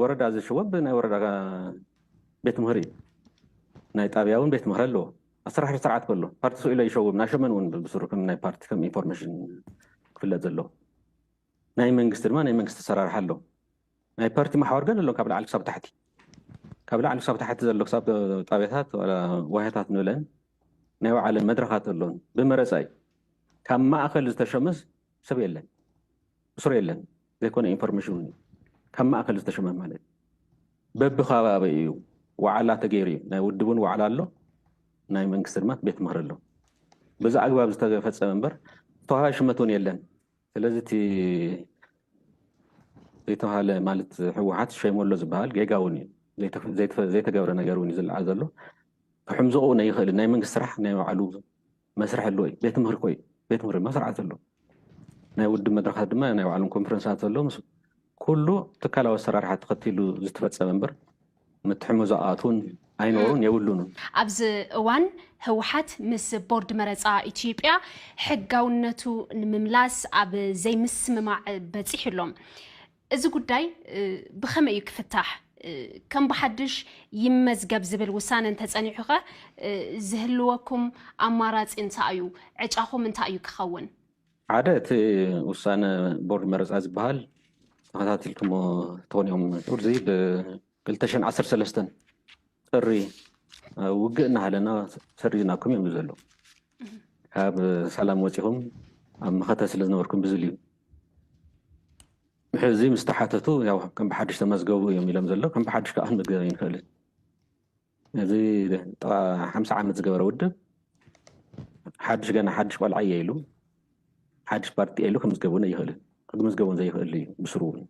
ወረዳ ዝሽወም ብናይ ወረዳ ቤት ምህሪ እዩ። ናይ ጣብያ እውን ቤት ምህሪ ኣለዎ። ኣሰራርሒ ስርዓት ከሎ ፓርቲ ስኢሎ ይሸውም ናሸመን እውን ብስሩ ከም ናይ ፓርቲ ከም ኢንፎርሜሽን ክፍለጥ ዘለዎ ናይ መንግስቲ ድማ ናይ መንግስቲ ኣሰራርሓ ኣሎ። ናይ ፓርቲ ማሕበር ገለ ኣሎ ካብ ላዕሊ ክሳብ ታሕቲ ካብ ላዕሊ ክሳብ ታሕቲ ዘሎ ክሳብ ጣብያታት ዋላ ዋህታት ንብለን ናይ ባዕለን መድረኻት ኣለውን ብመረፃ እዩ። ካብ ማእኸል ዝተሸመስ ሰብ የለን ብስሩ የለን ዘይኮነ ኢንፎርሜሽን እውን ካብ ማእከል ዝተሸመ ማለት በብከባቢ እዩ ዋዕላ ተገይሩ እዩ ናይ ውድቡን ዋዕላ ኣሎ ናይ መንግስቲ ድማ ቤት ምክሪ ኣሎ በዚ ኣግባብ ዝተፈፀመ እምበር ዝተዋሃ ሽመት እውን የለን ስለዚ እቲ ዘይተባሃለ ማለት ህወሓት ሸይሞ ኣሎ ዝበሃል ጌጋ እውን እዩ ዘይተገብረ ነገር እውን እዩ ዝለዓል ዘሎ ክሕምዝቑ ናይ ይኽእል ናይ መንግስቲ ስራሕ ናይ ባዕሉ መስርሕ ኣለዎ እዩ ቤት ምክሪ ኮይ ቤት ምክሪ መስርዓት ኣሎ ናይ ውድብ መድረካት ድማ ናይ ባዕሎም ኮንፈረንሳት ዘሎ ምስ ኩሉ ትካላዊ ኣሰራርሓ ተኸቲሉ ዝተፈፀመ እምበር ምትሕምዛኣቱን ኣይኖሩን የብሉን ኣብዚ እዋን ህወሓት ምስ ቦርድ መረፃ ኢትዮጵያ ሕጋውነቱ ንምምላስ ኣብ ዘይምስምማዕ በፂሑ ኣሎ እዚ ጉዳይ ብኸመይ እዩ ክፍታሕ ከም ብሓድሽ ይመዝገብ ዝብል ውሳነ እንተፀኒሑ ኸ ዝህልወኩም ኣማራፂ እንታይ እዩ ዕጫኹም እንታይ እዩ ክኸውን ሓደ እቲ ውሳነ ቦርድ መረፃ ዝበሃል ተኸታቲልኩሞ ትኾን እዮም ቁርዚ ብ2013 ጥሪ ውግእ እናሃለና ሰሪዝናኩም እዮም ዘሎ ካብ ሰላም ወፂኹም ኣብ መኸተ ስለ ዝነበርኩም ብዝል እዩ ሕዚ ምስ ተሓተቱ ከም ብሓድሽ ተመዝገቡ እዮም ኢሎም ዘሎ ከም ብሓድሽ ከዓ ክንመዝገብ ይንክእልን እዚ ሓምሳ ዓመት ዝገበረ ውድብ ሓድሽ ገና ሓድሽ ቆልዓ እየ ኢሉ ሓድሽ ፓርቲ ኢሉ ክምዝገቡን ይኽእልን ክምዝገቡን ዘይኽእል እዩ ብስሩ እውን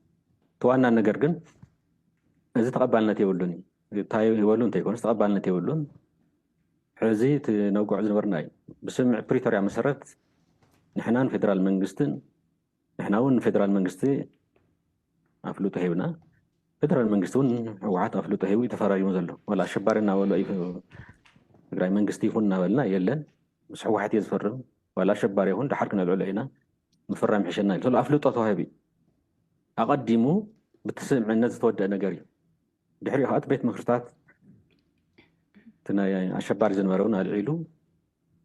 እቲ ዋና ነገር ግን እዚ ተቐባልነት የብሉን እዩ እንታይ ይበሉ እንተይኮነስ ተቐባልነት የብሉን ሕዚ እቲ ነውግዖ ዝነበርና እዩ ብስምምዕ ፕሪቶርያ መሰረት ንሕናን ፌደራል መንግስትን ንሕና እውን ንፌደራል መንግስቲ ኣፍልጦ ሂብና ፌደራል መንግስቲ እውን ህወሓት ኣፍልጦ ሂቡ እዩ ተፈራሪሙ ዘሎ ዋላ ኣሸባሪ እናበሎ እዩ ትግራይ መንግስቲ ይኹን እናበልና የለን ምስ ህወሓት እየ ዝፈርም ዋላ ኣሸባሪ ይኹን ድሓር ክነልዕሎ ኢና ምፍራም ይሕሸና ኢሉ ዘሎ ኣፍልጦ ተዋሂቡ እዩ ኣቐዲሙ ብቲ ስምምዕነት ዝተወደአ ነገር እዩ ድሕሪኡ ከዓ እቲ ቤት ምክርታት እቲ ናይ ኣሸባሪ ዝነበረ እውን ኣልዒሉ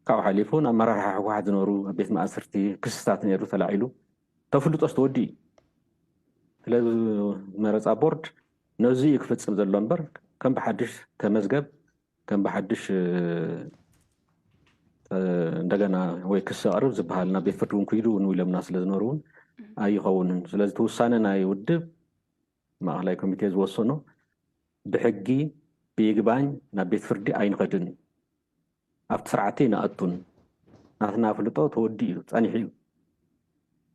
ካብኡ ሓሊፉ ንኣመራርሓ ህወሓት ዝነበሩ ኣብ ቤት ማእስርቲ ክስታት ነይሩ ተላዒሉ ተፍልጦ ዝተወዲ እዩ ስለዚ መረፃ ቦርድ ነዚ እዩ ክፍፅም ዘሎ እምበር ከም ብሓድሽ ተመዝገብ ከም ብሓድሽ እንደገና ወይ ክሲ ኣቅርብ ዝበሃል ናብ ቤት ፍርዲ እውን ክይዱ እውን ኢሎምና ስለ ዝነበሩ እውን ኣይኸውንን ስለዚ እቲ ውሳነ ናይ ውድብ ማእኸላይ ኮሚቴ ዝወሰኖ ብሕጊ ብይግባኝ ናብ ቤት ፍርዲ ኣይንኸድን ኣብቲ ስርዓት ይንኣቱን ናትና ኣፍልጦ ተወዲኡ እዩ ጸኒሑ እዩ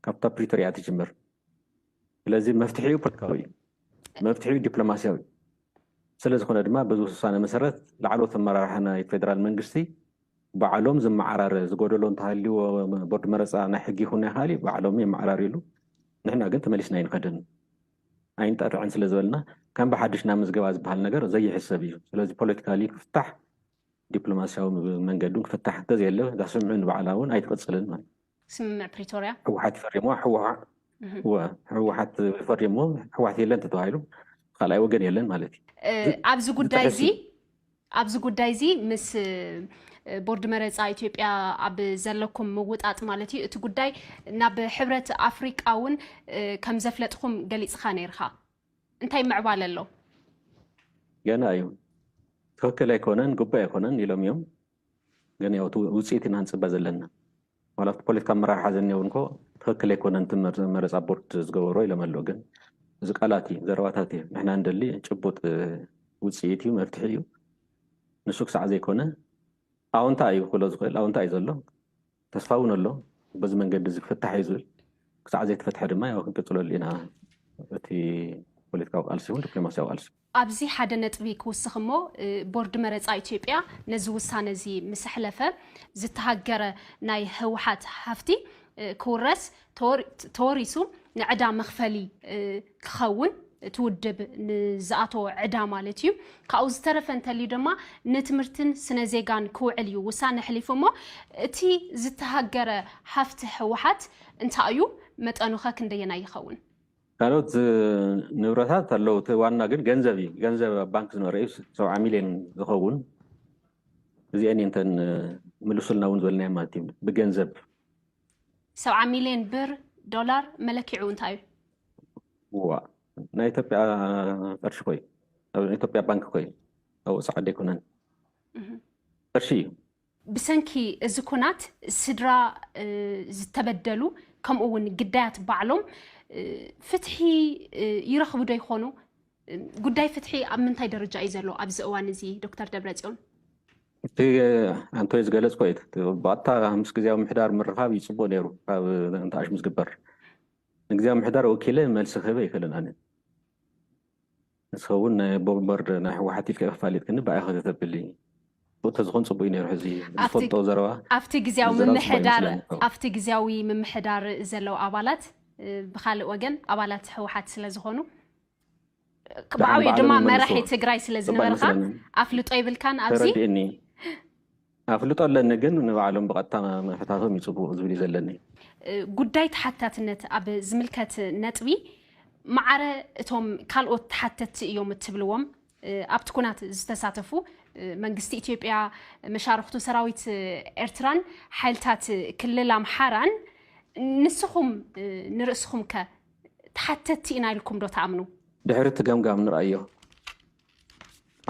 ካብታ ፕሪቶርያ ትጅምር ስለዚ መፍትሒኡ ፖለቲካዊ እዩ መፍትሒኡ ዲፕሎማሲያዊ ስለ ዝኾነ ድማ በዚ ውሳነ መሰረት ላዕለዎት ኣመራርሓ ናይ ፌደራል መንግስቲ ባዕሎም ዝመዓራረ ዝጎደሎ እንተሃልዎ ቦርድ መረፃ ናይ ሕጊ ይኹን ናይ ካልእ ባዕሎም የመዓራርይሉ ንሕና ግን ተመሊስና ኣይንኸድን ኣይንጠርዕን ስለ ዝበልና ከም ብሓድሽ ናብ ምዝገባ ዝበሃል ነገር ዘይሕሰብ እዩ ስለዚ ፖለቲካሊ ክፍታሕ ዲፕሎማሲያዊ መንገዲ እውን ክፍታሕ እንተዘየለ እዛ ስምምዕ ንባዕላ እውን ኣይትቕፅልን ማለት እዩ። ስምምዕ ፕሪቶርያ ህወሓት ፈሪምዋ ህወሓት ፈሪምዎ ህወሓት የለን ተተባሂሉ ካልኣይ ወገን የለን ማለት እዩ። ኣብዚ ጉዳይ እዚ ኣብዚ ጉዳይ እዚ ምስ ቦርድ መረፃ ኢትዮጵያ ኣብ ዘለኩም ምውጣጥ ማለት እዩ እቲ ጉዳይ ናብ ሕብረት ኣፍሪቃ እውን ከም ዘፍለጥኹም ገሊፅኻ ነይርካ እንታይ ምዕባለ ኣሎ? ገና እዩ ትኽክል ኣይኮነን ግቡእ ኣይኮነን ኢሎም እዮም ግን ያው ውፅኢት ኢና ንፅበ ዘለና ዋላ ኣብቲ ፖለቲካ ኣመራርሓ ዘኒኦ እውን ኮ ትኽክል ኣይኮነን እቲ መረፃ ቦርድ ዝገበሮ ኢሎም ኣሎ ግን እዚ ቃላት እዩ፣ ዘረባታት እዩ። ንሕና እንደሊ ጭቡጥ ውፅኢት እዩ፣ መፍትሒ እዩ። ንሱ ክሳዕ ዘይኮነ ኣዎንታ እዩ ክብሎ ዝኽእል፣ ኣዎንታ እዩ ዘሎ። ተስፋ እውን ኣሎ፣ በዚ መንገዲ እዚ ክፍታሕ እዩ ዝብል። ክሳዕ ዘይተፈትሐ ድማ ያው ክንቅፅለሉ ኢና፣ እቲ ፖለቲካዊ ቃልሲ እውን ዲፕሎማሲያዊ ቃልሲ። ኣብዚ ሓደ ነጥቢ ክውስኽ እሞ፣ ቦርድ መረፃ ኢትዮጵያ ነዚ ውሳነ እዚ ምስ ኣሕለፈ፣ ዝተሃገረ ናይ ህወሓት ሃፍቲ ክውረስ፣ ተወሪሱ ንዕዳ መኽፈሊ ክኸውን፣ እቲ ውድብ ንዝኣተዎ ዕዳ ማለት እዩ። ካብኡ ዝተረፈ እንተልዩ ድማ ንትምህርትን ስነ ዜጋን ክውዕል እዩ ውሳነ ኣሕሊፉ እሞ፣ እቲ ዝተሃገረ ሃፍቲ ህወሓት እንታይ እዩ? መጠኑኸ ክንደየናይ ይኸውን? ካልኦት ንብረታት ኣለዉ። እቲ ዋና ግን ገንዘብ እዩ። ገንዘብ ኣብ ባንክ ዝነበረ እዩ፣ ሰብዓ ሚልዮን ዝኸውን። እዚአን እየን እተን ምልሱልና እውን ዝበልናየን ማለት እዩ። ብገንዘብ ሰብዓ ሚልዮን ብር፣ ዶላር መለኪዑ እንታይ እዩ? ዋ ናይ ኢትዮጵያ ቅርሺ ኮይ ኣብ ኢትዮጵያ ባንክ ኮይ ኣብ ወፃኢ ዓዲ ኣይኮነን፣ ቅርሺ እዩ። ብሰንኪ እዚ ኩናት ስድራ ዝተበደሉ ከምኡ እውን ግዳያት ባዕሎም ፍትሒ ይረኽቡ ዶ ይኾኑ? ጉዳይ ፍትሒ ኣብ ምንታይ ደረጃ እዩ ዘሎ ኣብዚ እዋን እዚ ዶክተር ደብረፅዮን? እቲ ኣንቶይ ዝገለፅኮ እዩ። ብቐጥታ ምስ ግዜያዊ ምሕዳር ምርኻብ ይፅቡቕ ነይሩ ካብ እንተኣሽ ምስ ግበር ንግዜያዊ ምሕዳር ወኪለ መልሲ ክህበ ይክእልን ኣነ ንስኸውን ናይ ቦርድ ናይ ህወሓት ኢልካ ከፋሊጥክኒ ብኣይ ከተተብሊ ብእተ ዝኾን ፅቡቅ ነይሩ ሕዚ ዝፈልጦ ዘረባ ኣብቲ ግዜያዊ ምምሕዳር ኣብቲ ግዜያዊ ምምሕዳር ዘለዉ ኣባላት ብካልእ ወገን ኣባላት ህወሓት ስለ ዝኾኑ ብዓብዩ ድማ መራሒ ትግራይ ስለ ዝነበርካ ኣፍልጦ ይብልካን ኣብዚ ተረዲእኒ ኣፍልጦ ኣለኒ ግን ንባዕሎም ብቐጥታ ምሕታቶም ይፅቡቅ ዝብል እዩ ዘለኒ። ጉዳይ ተሓታትነት ኣብ ዝምልከት ነጥቢ ማዕረ እቶም ካልኦት ተሓተትቲ እዮም እትብልዎም ኣብቲ ኩናት ዝተሳተፉ መንግስቲ ኢትዮጵያ፣ መሻርክቱ ሰራዊት ኤርትራን ሓይልታት ክልል ኣምሓራን ንስኹም ንርእስኹም ከ ተሓተትቲ ኢና ኢልኩም ዶ ትኣምኑ? ድሕሪ እቲ ገምጋም ንርኣዮ።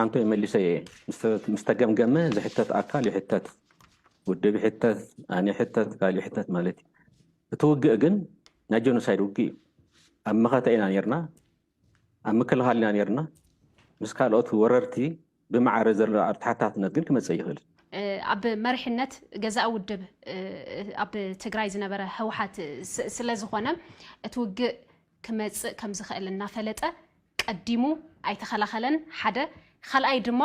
ኣንቶይ መሊሰ እየ። ምስ ተገምገመ ዝሕተት ኣካል ይሕተት፣ ውድብ ይሕተት፣ ኣነ ይሕተት፣ ካልእ ይሕተት ማለት እዩ። እቲ ውግእ ግን ናይ ጀኖሳይድ ውግእ እዩ። ኣብ መኸተ ኢና ነርና፣ ኣብ ምክልኻል ኢና ነርና። ምስ ካልኦት ወረርቲ ብማዕረ ዘሎ ተሓታትነት ግን ክመፅእ ይኽእል። ኣብ መሪሕነት ገዛኢ ውድብ ኣብ ትግራይ ዝነበረ ህወሓት ስለ ዝኾነ እቲ ውግእ ክመፅእ ከም ዝኽእል እናፈለጠ ቀዲሙ ኣይተኸላኸለን። ሓደ ካልኣይ ድማ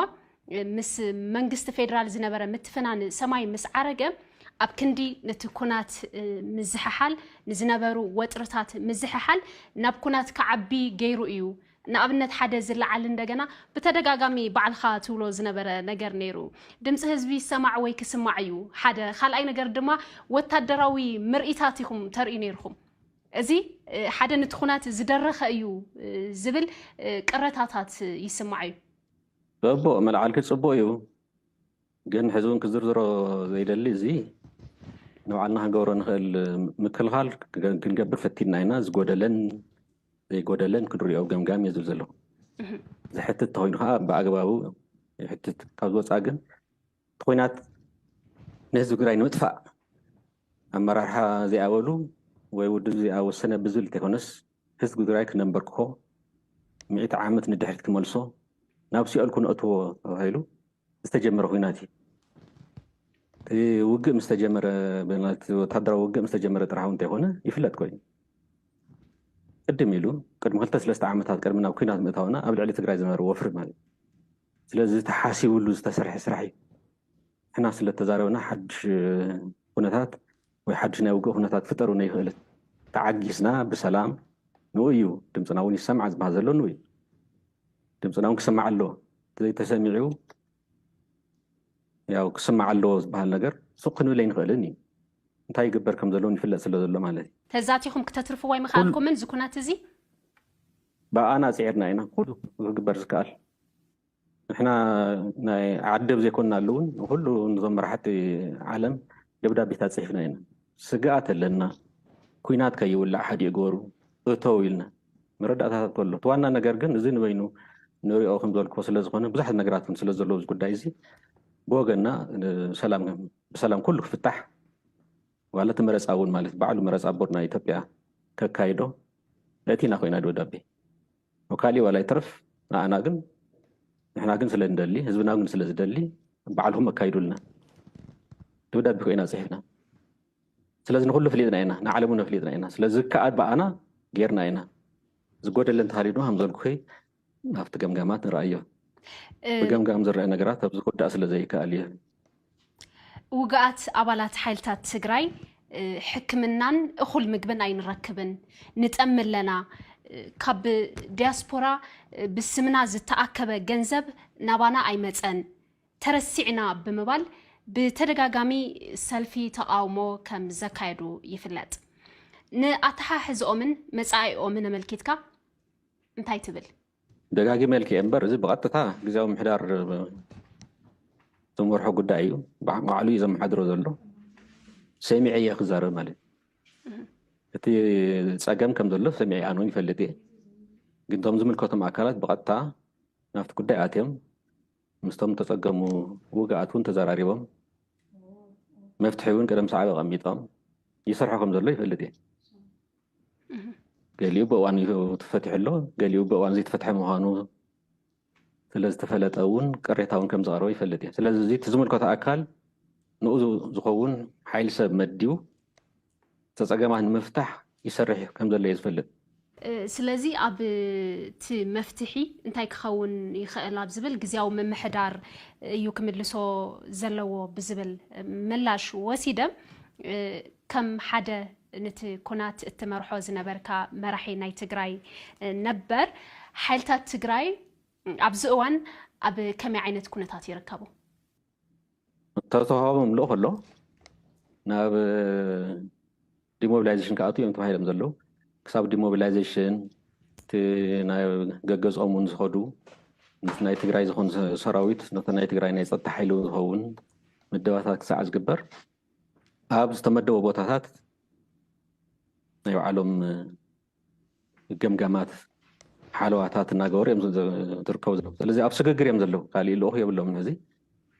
ምስ መንግስቲ ፌዴራል ዝነበረ ምትፍናን ሰማይ ምስ ዓረገ ኣብ ክንዲ ነቲ ኩናት ምዝሕሓል ንዝነበሩ ወጥርታት ምዝሕሓል ናብ ኩናት ክዓቢ ገይሩ እዩ። ንኣብነት ሓደ ዝለዓል እንደገና ብተደጋጋሚ ባዕልኻ ትብሎ ዝነበረ ነገር ነይሩ። ድምፂ ህዝቢ ይሰማዕ ወይ ክስማዕ እዩ ሓደ። ካልኣይ ነገር ድማ ወታደራዊ ምርኢታት ኢኹም ተርእዩ ነይርኹም። እዚ ሓደ ነቲ ኩናት ዝደረኸ እዩ ዝብል ቅረታታት ይስማዕ እዩ። በቦ መልዓልኪ ፅቡቅ እዩ፣ ግን ሕዚ እውን ክዝርዝሮ ዘይደሊ እዚ ንባዕልና ክንገብሮ ንኽእል ምክልኻል ክንገብር ፈቲንና ኢና። ዝጎደለን ዘይጎደለን ክንሪኦ ገምጋም እየ ዝብል ዘለኹ። ዝሕትት ተኾይኑ ከዓ ብኣግባቡ ይሕትት። ካብ ዝወፃ ግን እቲ ኹናት ንህዝቢ ትግራይ ንምጥፋእ ኣመራርሓ ዘይኣበሉ ወይ ውድብ ዘይኣወሰነ ብዝብል እንተይኮነስ ህዝቢ ትግራይ ክነንበርክኾ፣ ሚእቲ ዓመት ንድሕሪት ክመልሶ፣ ናብ ሲኦል ክነእትዎ ተባሂሉ ዝተጀመረ ኹናት እዩ። እቲ ውግእ ምስ ተጀመረ፣ ወታደራዊ ውግእ ምስ ተጀመረ ጥራሕ እውን እንተይኮነ ይፍለጥ ኮይኑ ቅድም ኢሉ ቅድሚ ክልተ ሰለስተ ዓመታት ቅድሚ ናብ ኲናት ምእታውና ኣብ ልዕሊ ትግራይ ዝነበረ ወፍሪ ማለት እዩ። ስለዚ ተሓሲብሉ ዝተሰርሐ ስራሕ እዩ። ንሕና ስለ ተዛረብና ሓድሽ ኩነታት ወይ ሓድሽ ናይ ውግእ ኩነታት ክፍጠር እውን ኣይኽእልን። ተዓጊስና ብሰላም ንኡ እዩ ድምፅና እውን ይሰማዕ ዝበሃል ዘሎ ንኡ እዩ። ድምፅና እውን ክሰማዕ ኣለዎ። ዘይተሰሚዑ ያው ክስማዕ ኣለዎ ዝበሃል ነገር ሱቕ ክንብል ኣይንኽእልን እዩ። እንታይ ይግበር ከም ዘለውን ይፍለጥ ስለ ዘሎ ማለት እዩ። ተዛቲኹም ክተትርፍዎ ኣይምኽኣልኩምን እዚ ኩነት እዚ? ብኣና ፅዒርና ኢና ኩሉ ክግበር ዝከኣል። ንሕና ናይ ዓዲ ዘይኮንና ኣለውን ኩሉ ንዞም መራሕቲ ዓለም ደብዳቤታት ፅሒፍና ኢና። ስግኣት ኣለና፣ ኩናት ከይውላዕ ሓዲኡ ግበሩ እተው ኢልና መረዳእታታት ከሎ እቲ ዋና ነገር ግን እዚ ንበይኑ ንሪኦ ከም ዘልኮ ስለ ዝኾነ ብዙሓት ነገራት እውን ስለ ዘለዎ እዚ ጉዳይ እዚ ብወገንና ሰላም ብሰላም ኩሉ ክፍታሕ ዋላ እቲ መረፃ እውን ማለት ባዕሉ መረፃ ቦርድ ናይ ኢትዮጵያ ከካይዶ ነእቲና ኮይና ደብዳቤ ወካሊ ዋላ ይትርፍ ንኣና ግን ንሕና ግን ስለ እንደሊ ህዝብና ግን ስለ ዝደሊ ባዕልኩም ኣካይዱልና ደብዳቤ ኮይና ፅሒፍና። ስለዚ ንኩሉ ፍሊጥና ኢና፣ ንዓለሙ ነፍሊጥና ኢና። ስለዚ ከኣ ብኣና ጌርና ኢና። ዝጎደለ እንተሃልዩ ድማ ከምዘልኩ ናብቲ ገምጋማት ንረኣዮ። ብገምጋም ዝረአ ነገራት ኣብ ዝወዳእ ስለ ዘይከኣል እዩ። ውግኣት ኣባላት ሓይልታት ትግራይ ሕክምናን እኹል ምግብን ኣይንረክብን፣ ንጠሚ ኣለና፣ ካብ ዲያስፖራ ብስምና ዝተኣከበ ገንዘብ ናባና ኣይመፀን፣ ተረሲዕና ብምባል ብተደጋጋሚ ሰልፊ ተቃውሞ ከም ዘካየዱ ይፍለጥ። ንኣተሓሕዝኦምን መፃኢኦምን ኣመልኪትካ እንታይ ትብል? ደጋጊመ ኢልክየ እምበር እዚ ብቐጥታ ግዜያዊ ምሕዳር ዝመርሖ ጉዳይ እዩ። ባዕሉ እዩ ዘመሓድሮ ዘሎ። ሰሚዐ እየ ክዛረብ ማለት እዩ። እቲ ፀገም ከም ዘሎ ሰሚዐ ኣነ እውን ይፈልጥ እየ። ግን እቶም ዝምልከቶም ኣካላት ብቐጥታ ናብቲ ጉዳይ ኣትዮም ምስቶም ተፀገሙ ውግኣት እውን ተዘራሪቦም መፍትሒ እውን ቅደም ሰዓብ ኣቐሚጦም ይሰርሑ ከም ዘሎ ይፈልጥ እየ። ገሊኡ ብእዋን ተፈቲሑ ኣሎ፣ ገሊኡ ብእዋን ዘይተፈትሐ ምዃኑ ስለ ዝተፈለጠ እውን ቅሬታ እውን ከም ዘቕረበ ይፈልጥ እየ። ስለዚ እዚ እቲ ዝምልከቶ ኣካል ንኡ ዝኸውን ሓይሊ ሰብ መዲቡ ተፀገማት ንምፍታሕ ይሰርሕ ከም ዘሎ እየ ዝፈልጥ። ስለዚ ኣብ እቲ መፍትሒ እንታይ ክኸውን ይኽእል ኣብ ዝብል ግዜያዊ ምምሕዳር እዩ ክምልሶ ዘለዎ ብዝብል ምላሽ ወሲደ ከም ሓደ ነቲ ኩናት እትመርሖ ዝነበርካ መራሒ ናይ ትግራይ ነበር ሓይልታት ትግራይ ኣብዚ እዋን ኣብ ከመይ ዓይነት ኩነታት ይርከቡ? ተተዋህቦም ልእኽ ኣሎ ናብ ዲሞቢላይዜሽን ክኣትዉ እዮም ተባሂሎም ዘለዉ። ክሳብ ዲሞቢላይዜሽን እቲ ናይ ገገዝኦም እውን ዝኸዱ ምስ ናይ ትግራይ ዝኾኑ ሰራዊት ነቲ ናይ ትግራይ ናይ ፀጥታ ሓይሊ ዝኸውን ምደባታት ክሳዕ ዝግበር ኣብ ዝተመደቡ ቦታታት ናይ ባዕሎም ገምጋማት ሓለዋታት እናገበሩ እዮም ዝርከቡ ዘለዉ። ስለዚ ኣብ ስግግር እዮም ዘለዉ። ካሊእ ልኡኽ የብሎምን። ሕዚ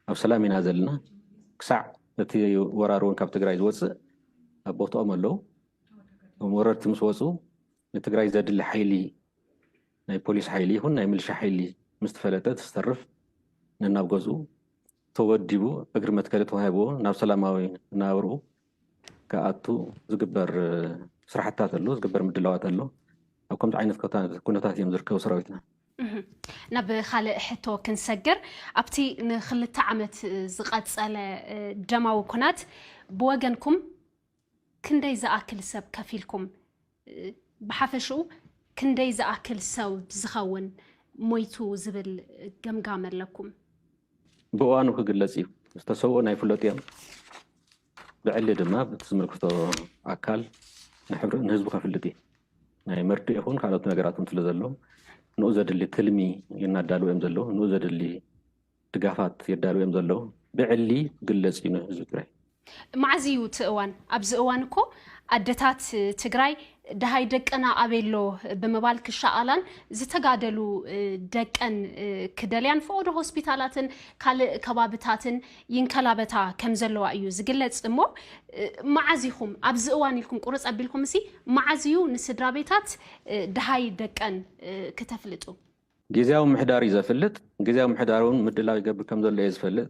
ኣብ ሰላም ኢና ዘለና። ክሳዕ እቲ ወራር እውን ካብ ትግራይ ዝወፅእ ኣብ ቦትኦም ኣለዉ። እም ወረርቲ ምስ ወፁ ንትግራይ ዘድሊ ሓይሊ ናይ ፖሊስ ሓይሊ ይኹን ናይ ምልሻ ሓይሊ ምስ ተፈለጠ ተስተርፍ ነናብ ገዝኡ ተወዲቡ እግሪ መትከሊ ተዋሂብዎ ናብ ሰላማዊ ናብርኡ ክኣቱ ዝግበር ስራሕታት ኣሎ፣ ዝግበር ምድላዋት ኣሎ። ኣብ ከምዚ ዓይነት ኩነታት እዮም ዝርከቡ ሰራዊትና። ናብ ካልእ ሕቶ ክንሰግር፣ ኣብቲ ንክልተ ዓመት ዝቐጸለ ደማዊ ኩናት ብወገንኩም ክንደይ ዝኣክል ሰብ ከፊልኩም? ብሓፈሽኡ ክንደይ ዝኣክል ሰብ ዝኸውን ሞይቱ ዝብል ገምጋም ኣለኩም? ብእዋኑ ክግለጽ እዩ። ዝተሰውኡ ናይ ፍለጡ እዮም። ብዕሊ ድማ ብቲ ዝምልክቶ ኣካል ንሕብሪ- ንህዝቡ ከፍልጥ እዩ። ናይ መርድእ ይኹን ካልኦት ነገራት እውን ስለ ዘለዉ ንኡ ዘድሊ ትልሚ እናዳለዉ እዮም ዘለዉ። ንኡ ዘድሊ ድጋፋት የዳሉ እዮም ዘለዉ። ብዕሊ ክግለጽ እዩ ንህዝቢ ትግራይ። መዓዝ እዩ እቲ እዋን? ኣብዚ እዋን እኮ ኣደታት ትግራይ ደሃይ ደቅና ኣበይ ኣሎ ብምባል ክሻቐላን ዝተጋደሉ ደቀን ክደልያን ፈቐዶ ሆስፒታላትን ካልእ ከባብታትን ይንከላበታ ከም ዘለዋ እዩ ዝግለጽ። እሞ መዓዝ ኢኹም ኣብዚ እዋን ኢልኩም ቁርጽ ኣቢልኩም እሲ መዓዝ እዩ ንስድራ ቤታት ደሃይ ደቀን ክተፍልጡ? ግዜያዊ ምሕዳር እዩ ዘፍልጥ። ግዜያዊ ምሕዳር እውን ምድላው ይገብር ከም ዘሎ እየ ዝፈልጥ።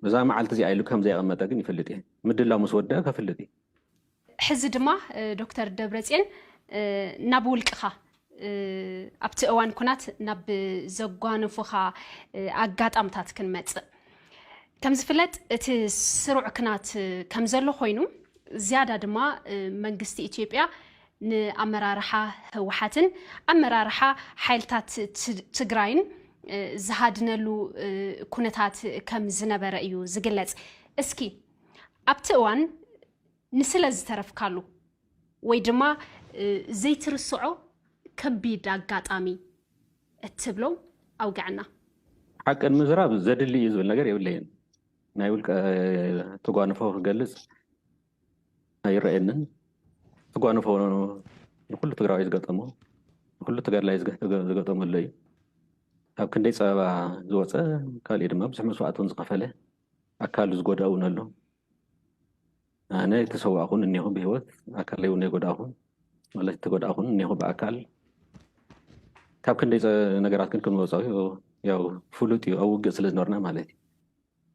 በዛ መዓልቲ እዚኣ ኢሉ ከም ዘየቐመጠ ግን ይፈልጥ እየ። ምድላው ምስ ወደአ ከፍልጥ እዩ። ሕዚ ድማ ዶክተር ደብረፅዮን ናብ ውልቅኻ ኣብቲ እዋን ኩናት ናብ ዘጓነፉኻ ኣጋጣምታት ክንመፅእ። ከም ዝፍለጥ እቲ ስሩዕ ክናት ከም ዘሎ ኮይኑ ዝያዳ ድማ መንግስቲ ኢትዮጵያ ንኣመራርሓ ህወሓትን ኣመራርሓ ሓይልታት ትግራይን ዝሃድነሉ ኩነታት ከም ዝነበረ እዩ ዝግለፅ። እስኪ ኣብቲ እዋን ንስለ ዝተረፍካሉ ወይ ድማ ዘይትርስዖ ከቢድ ኣጋጣሚ እትብሎ ኣውግዐና። ሓቂ ንምዝራብ ዘድሊ እዩ ዝብል ነገር የብለይን። ናይ ውልቀ ተጓንፎ ክገልፅ ኣይረኣየንን። ተጓንፎ ንኩሉ ትግራዋይ ዝገጠሞ ንኩሉ ተጋድላይ ዝገጠመሉ እዩ። ኣብ ክንደይ ፀበባ ዝወፀ ካልእ ድማ ብዙሕ መስዋእቲ እውን ዝኸፈለ ኣካል ዝጎዳ እውን ኣሎ። ኣነ ተሰዋእኩን እኒኹ ብህይወት ኣካለይ እውን ኣይጎዳእኩን ማለት ተጎዳእኩን እኒኹ ብኣካል ካብ ክንደይ ነገራት ግን ክንወፃዊ ያው ፍሉጥ እዩ ኣብ ውግእ ስለ ዝነበርና ማለት እዩ።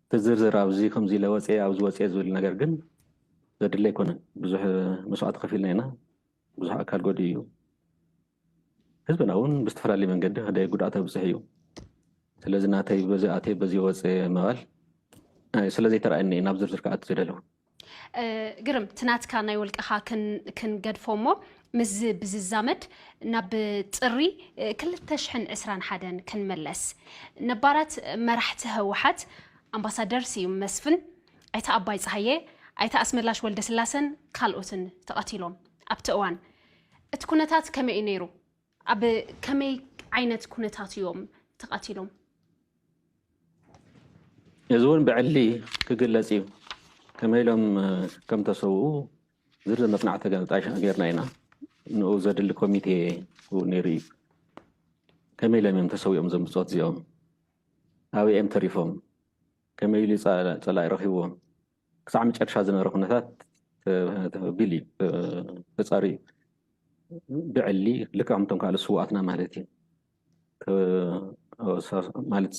እቲ ዝርዝር ኣብዚ ከምዚ ኢለ ወፅየ ኣብዚ ወፅየ ዝብል ነገር ግን ዘድለ ኣይኮነን። ብዙሕ መስዋዕቲ ከፊልና ኢና። ብዙሕ ኣካል ጎዲኡ እዩ። ህዝብና እውን ብዝተፈላለየ መንገዲ ከደ ጉድኣት ኣብፅሕ እዩ። ስለዚ ናተይ በዚ ኣተይ በዚ ወፅየ ምባል ስለዘይተረኣየኒ ናብ ዝርዝር ክኣቱ ዝደለኹ። ግርም ትናትካ ናይ ወልቅኻ ክንገድፎ እሞ ምስዚ ብዝዛመድ ናብ ጥሪ ክልተ ሽሕን ዕስራን ሓደን ክንመለስ። ነባራት መራሕቲ ህወሓት ኣምባሳደር ስዩም መስፍን፣ ኣይተ ኣባይ ፀሃየ፣ ኣይተ ኣስመላሽ ወልደስላሰን ካልኦትን ተቐቲሎም ኣብቲ እዋን። እቲ ኩነታት ከመይ እዩ ነይሩ? ኣብ ከመይ ዓይነት ኩነታት እዮም ተቐቲሎም? እዚ እውን ብዕሊ ክግለጽ እዩ። ከመይ ኢሎም ከም ተሰውኡ ዝርዝር መጽናዕቲ ጣይሻ ጌርና ኢና። ንኡ ዘድሊ ኮሚቴ እውን ነይሩ እዩ። ከመይ ኢሎም እዮም ተሰዊኦም እዞም ብጾት እዚኦም? ኣበይ እዮም ተሪፎም? ከመይ ኢሉ ጸላኢ ረኺብዎም? ክሳዕ መጨረሻ ዝነበረ ኩነታት ተቢሉ እዩ ተፃሪ እዩ። ብዕሊ ልክዕ ከምቶም ካልእ ስውኣትና ማለት እዩ። ማለት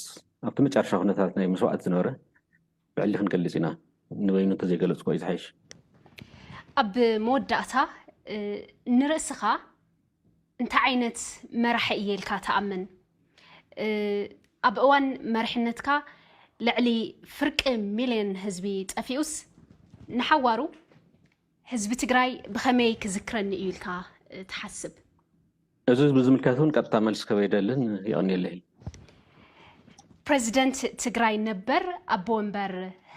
ኣብቲ መጨረሻ ኩነታት ናይ መስዋዕቲ ዝነበረ ብዕሊ ክንገልፅ ኢና። ንበይኑ እንተዘይገለፅኮ እዩ ዝሓይሽ። ኣብ መወዳእታ ንርእስኻ እንታይ ዓይነት መራሒ እየ ኢልካ ትኣምን? ኣብ እዋን መሪሕነትካ ልዕሊ ፍርቂ ሚልዮን ህዝቢ ጠፊኡስ ንሓዋሩ ህዝቢ ትግራይ ብኸመይ ክዝክረኒ እዩ ኢልካ ትሓስብ? እዚ ብዝምልከት እውን ቀጥታ መልሲ ከበይደልን ይቐንየለይ። ፕሬዚደንት ትግራይ ነበር ኣቦ ወንበር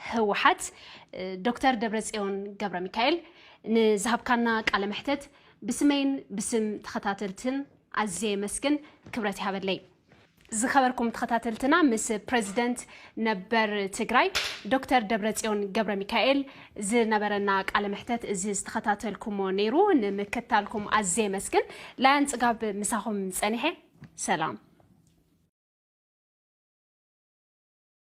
ህወሓት ዶክተር ደብረፅዮን ገብረ ሚካኤል ንዝሃብካና ቃለ መሕተት ብስመይን ብስም ተኸታተልትን ኣዝየ የመስግን። ክብረት ይሃበለይ። ዝኸበርኩም ተኸታተልትና ምስ ፕሬዚደንት ነበር ትግራይ ዶክተር ደብረፅዮን ገብረ ሚካኤል ዝነበረና ቃለ መሕተት እዚ ዝተኸታተልኩሞ ነይሩ። ንምክታልኩም ኣዝየ የመስግን። ላያን ፅጋብ ምሳኹም ፀኒሐ። ሰላም።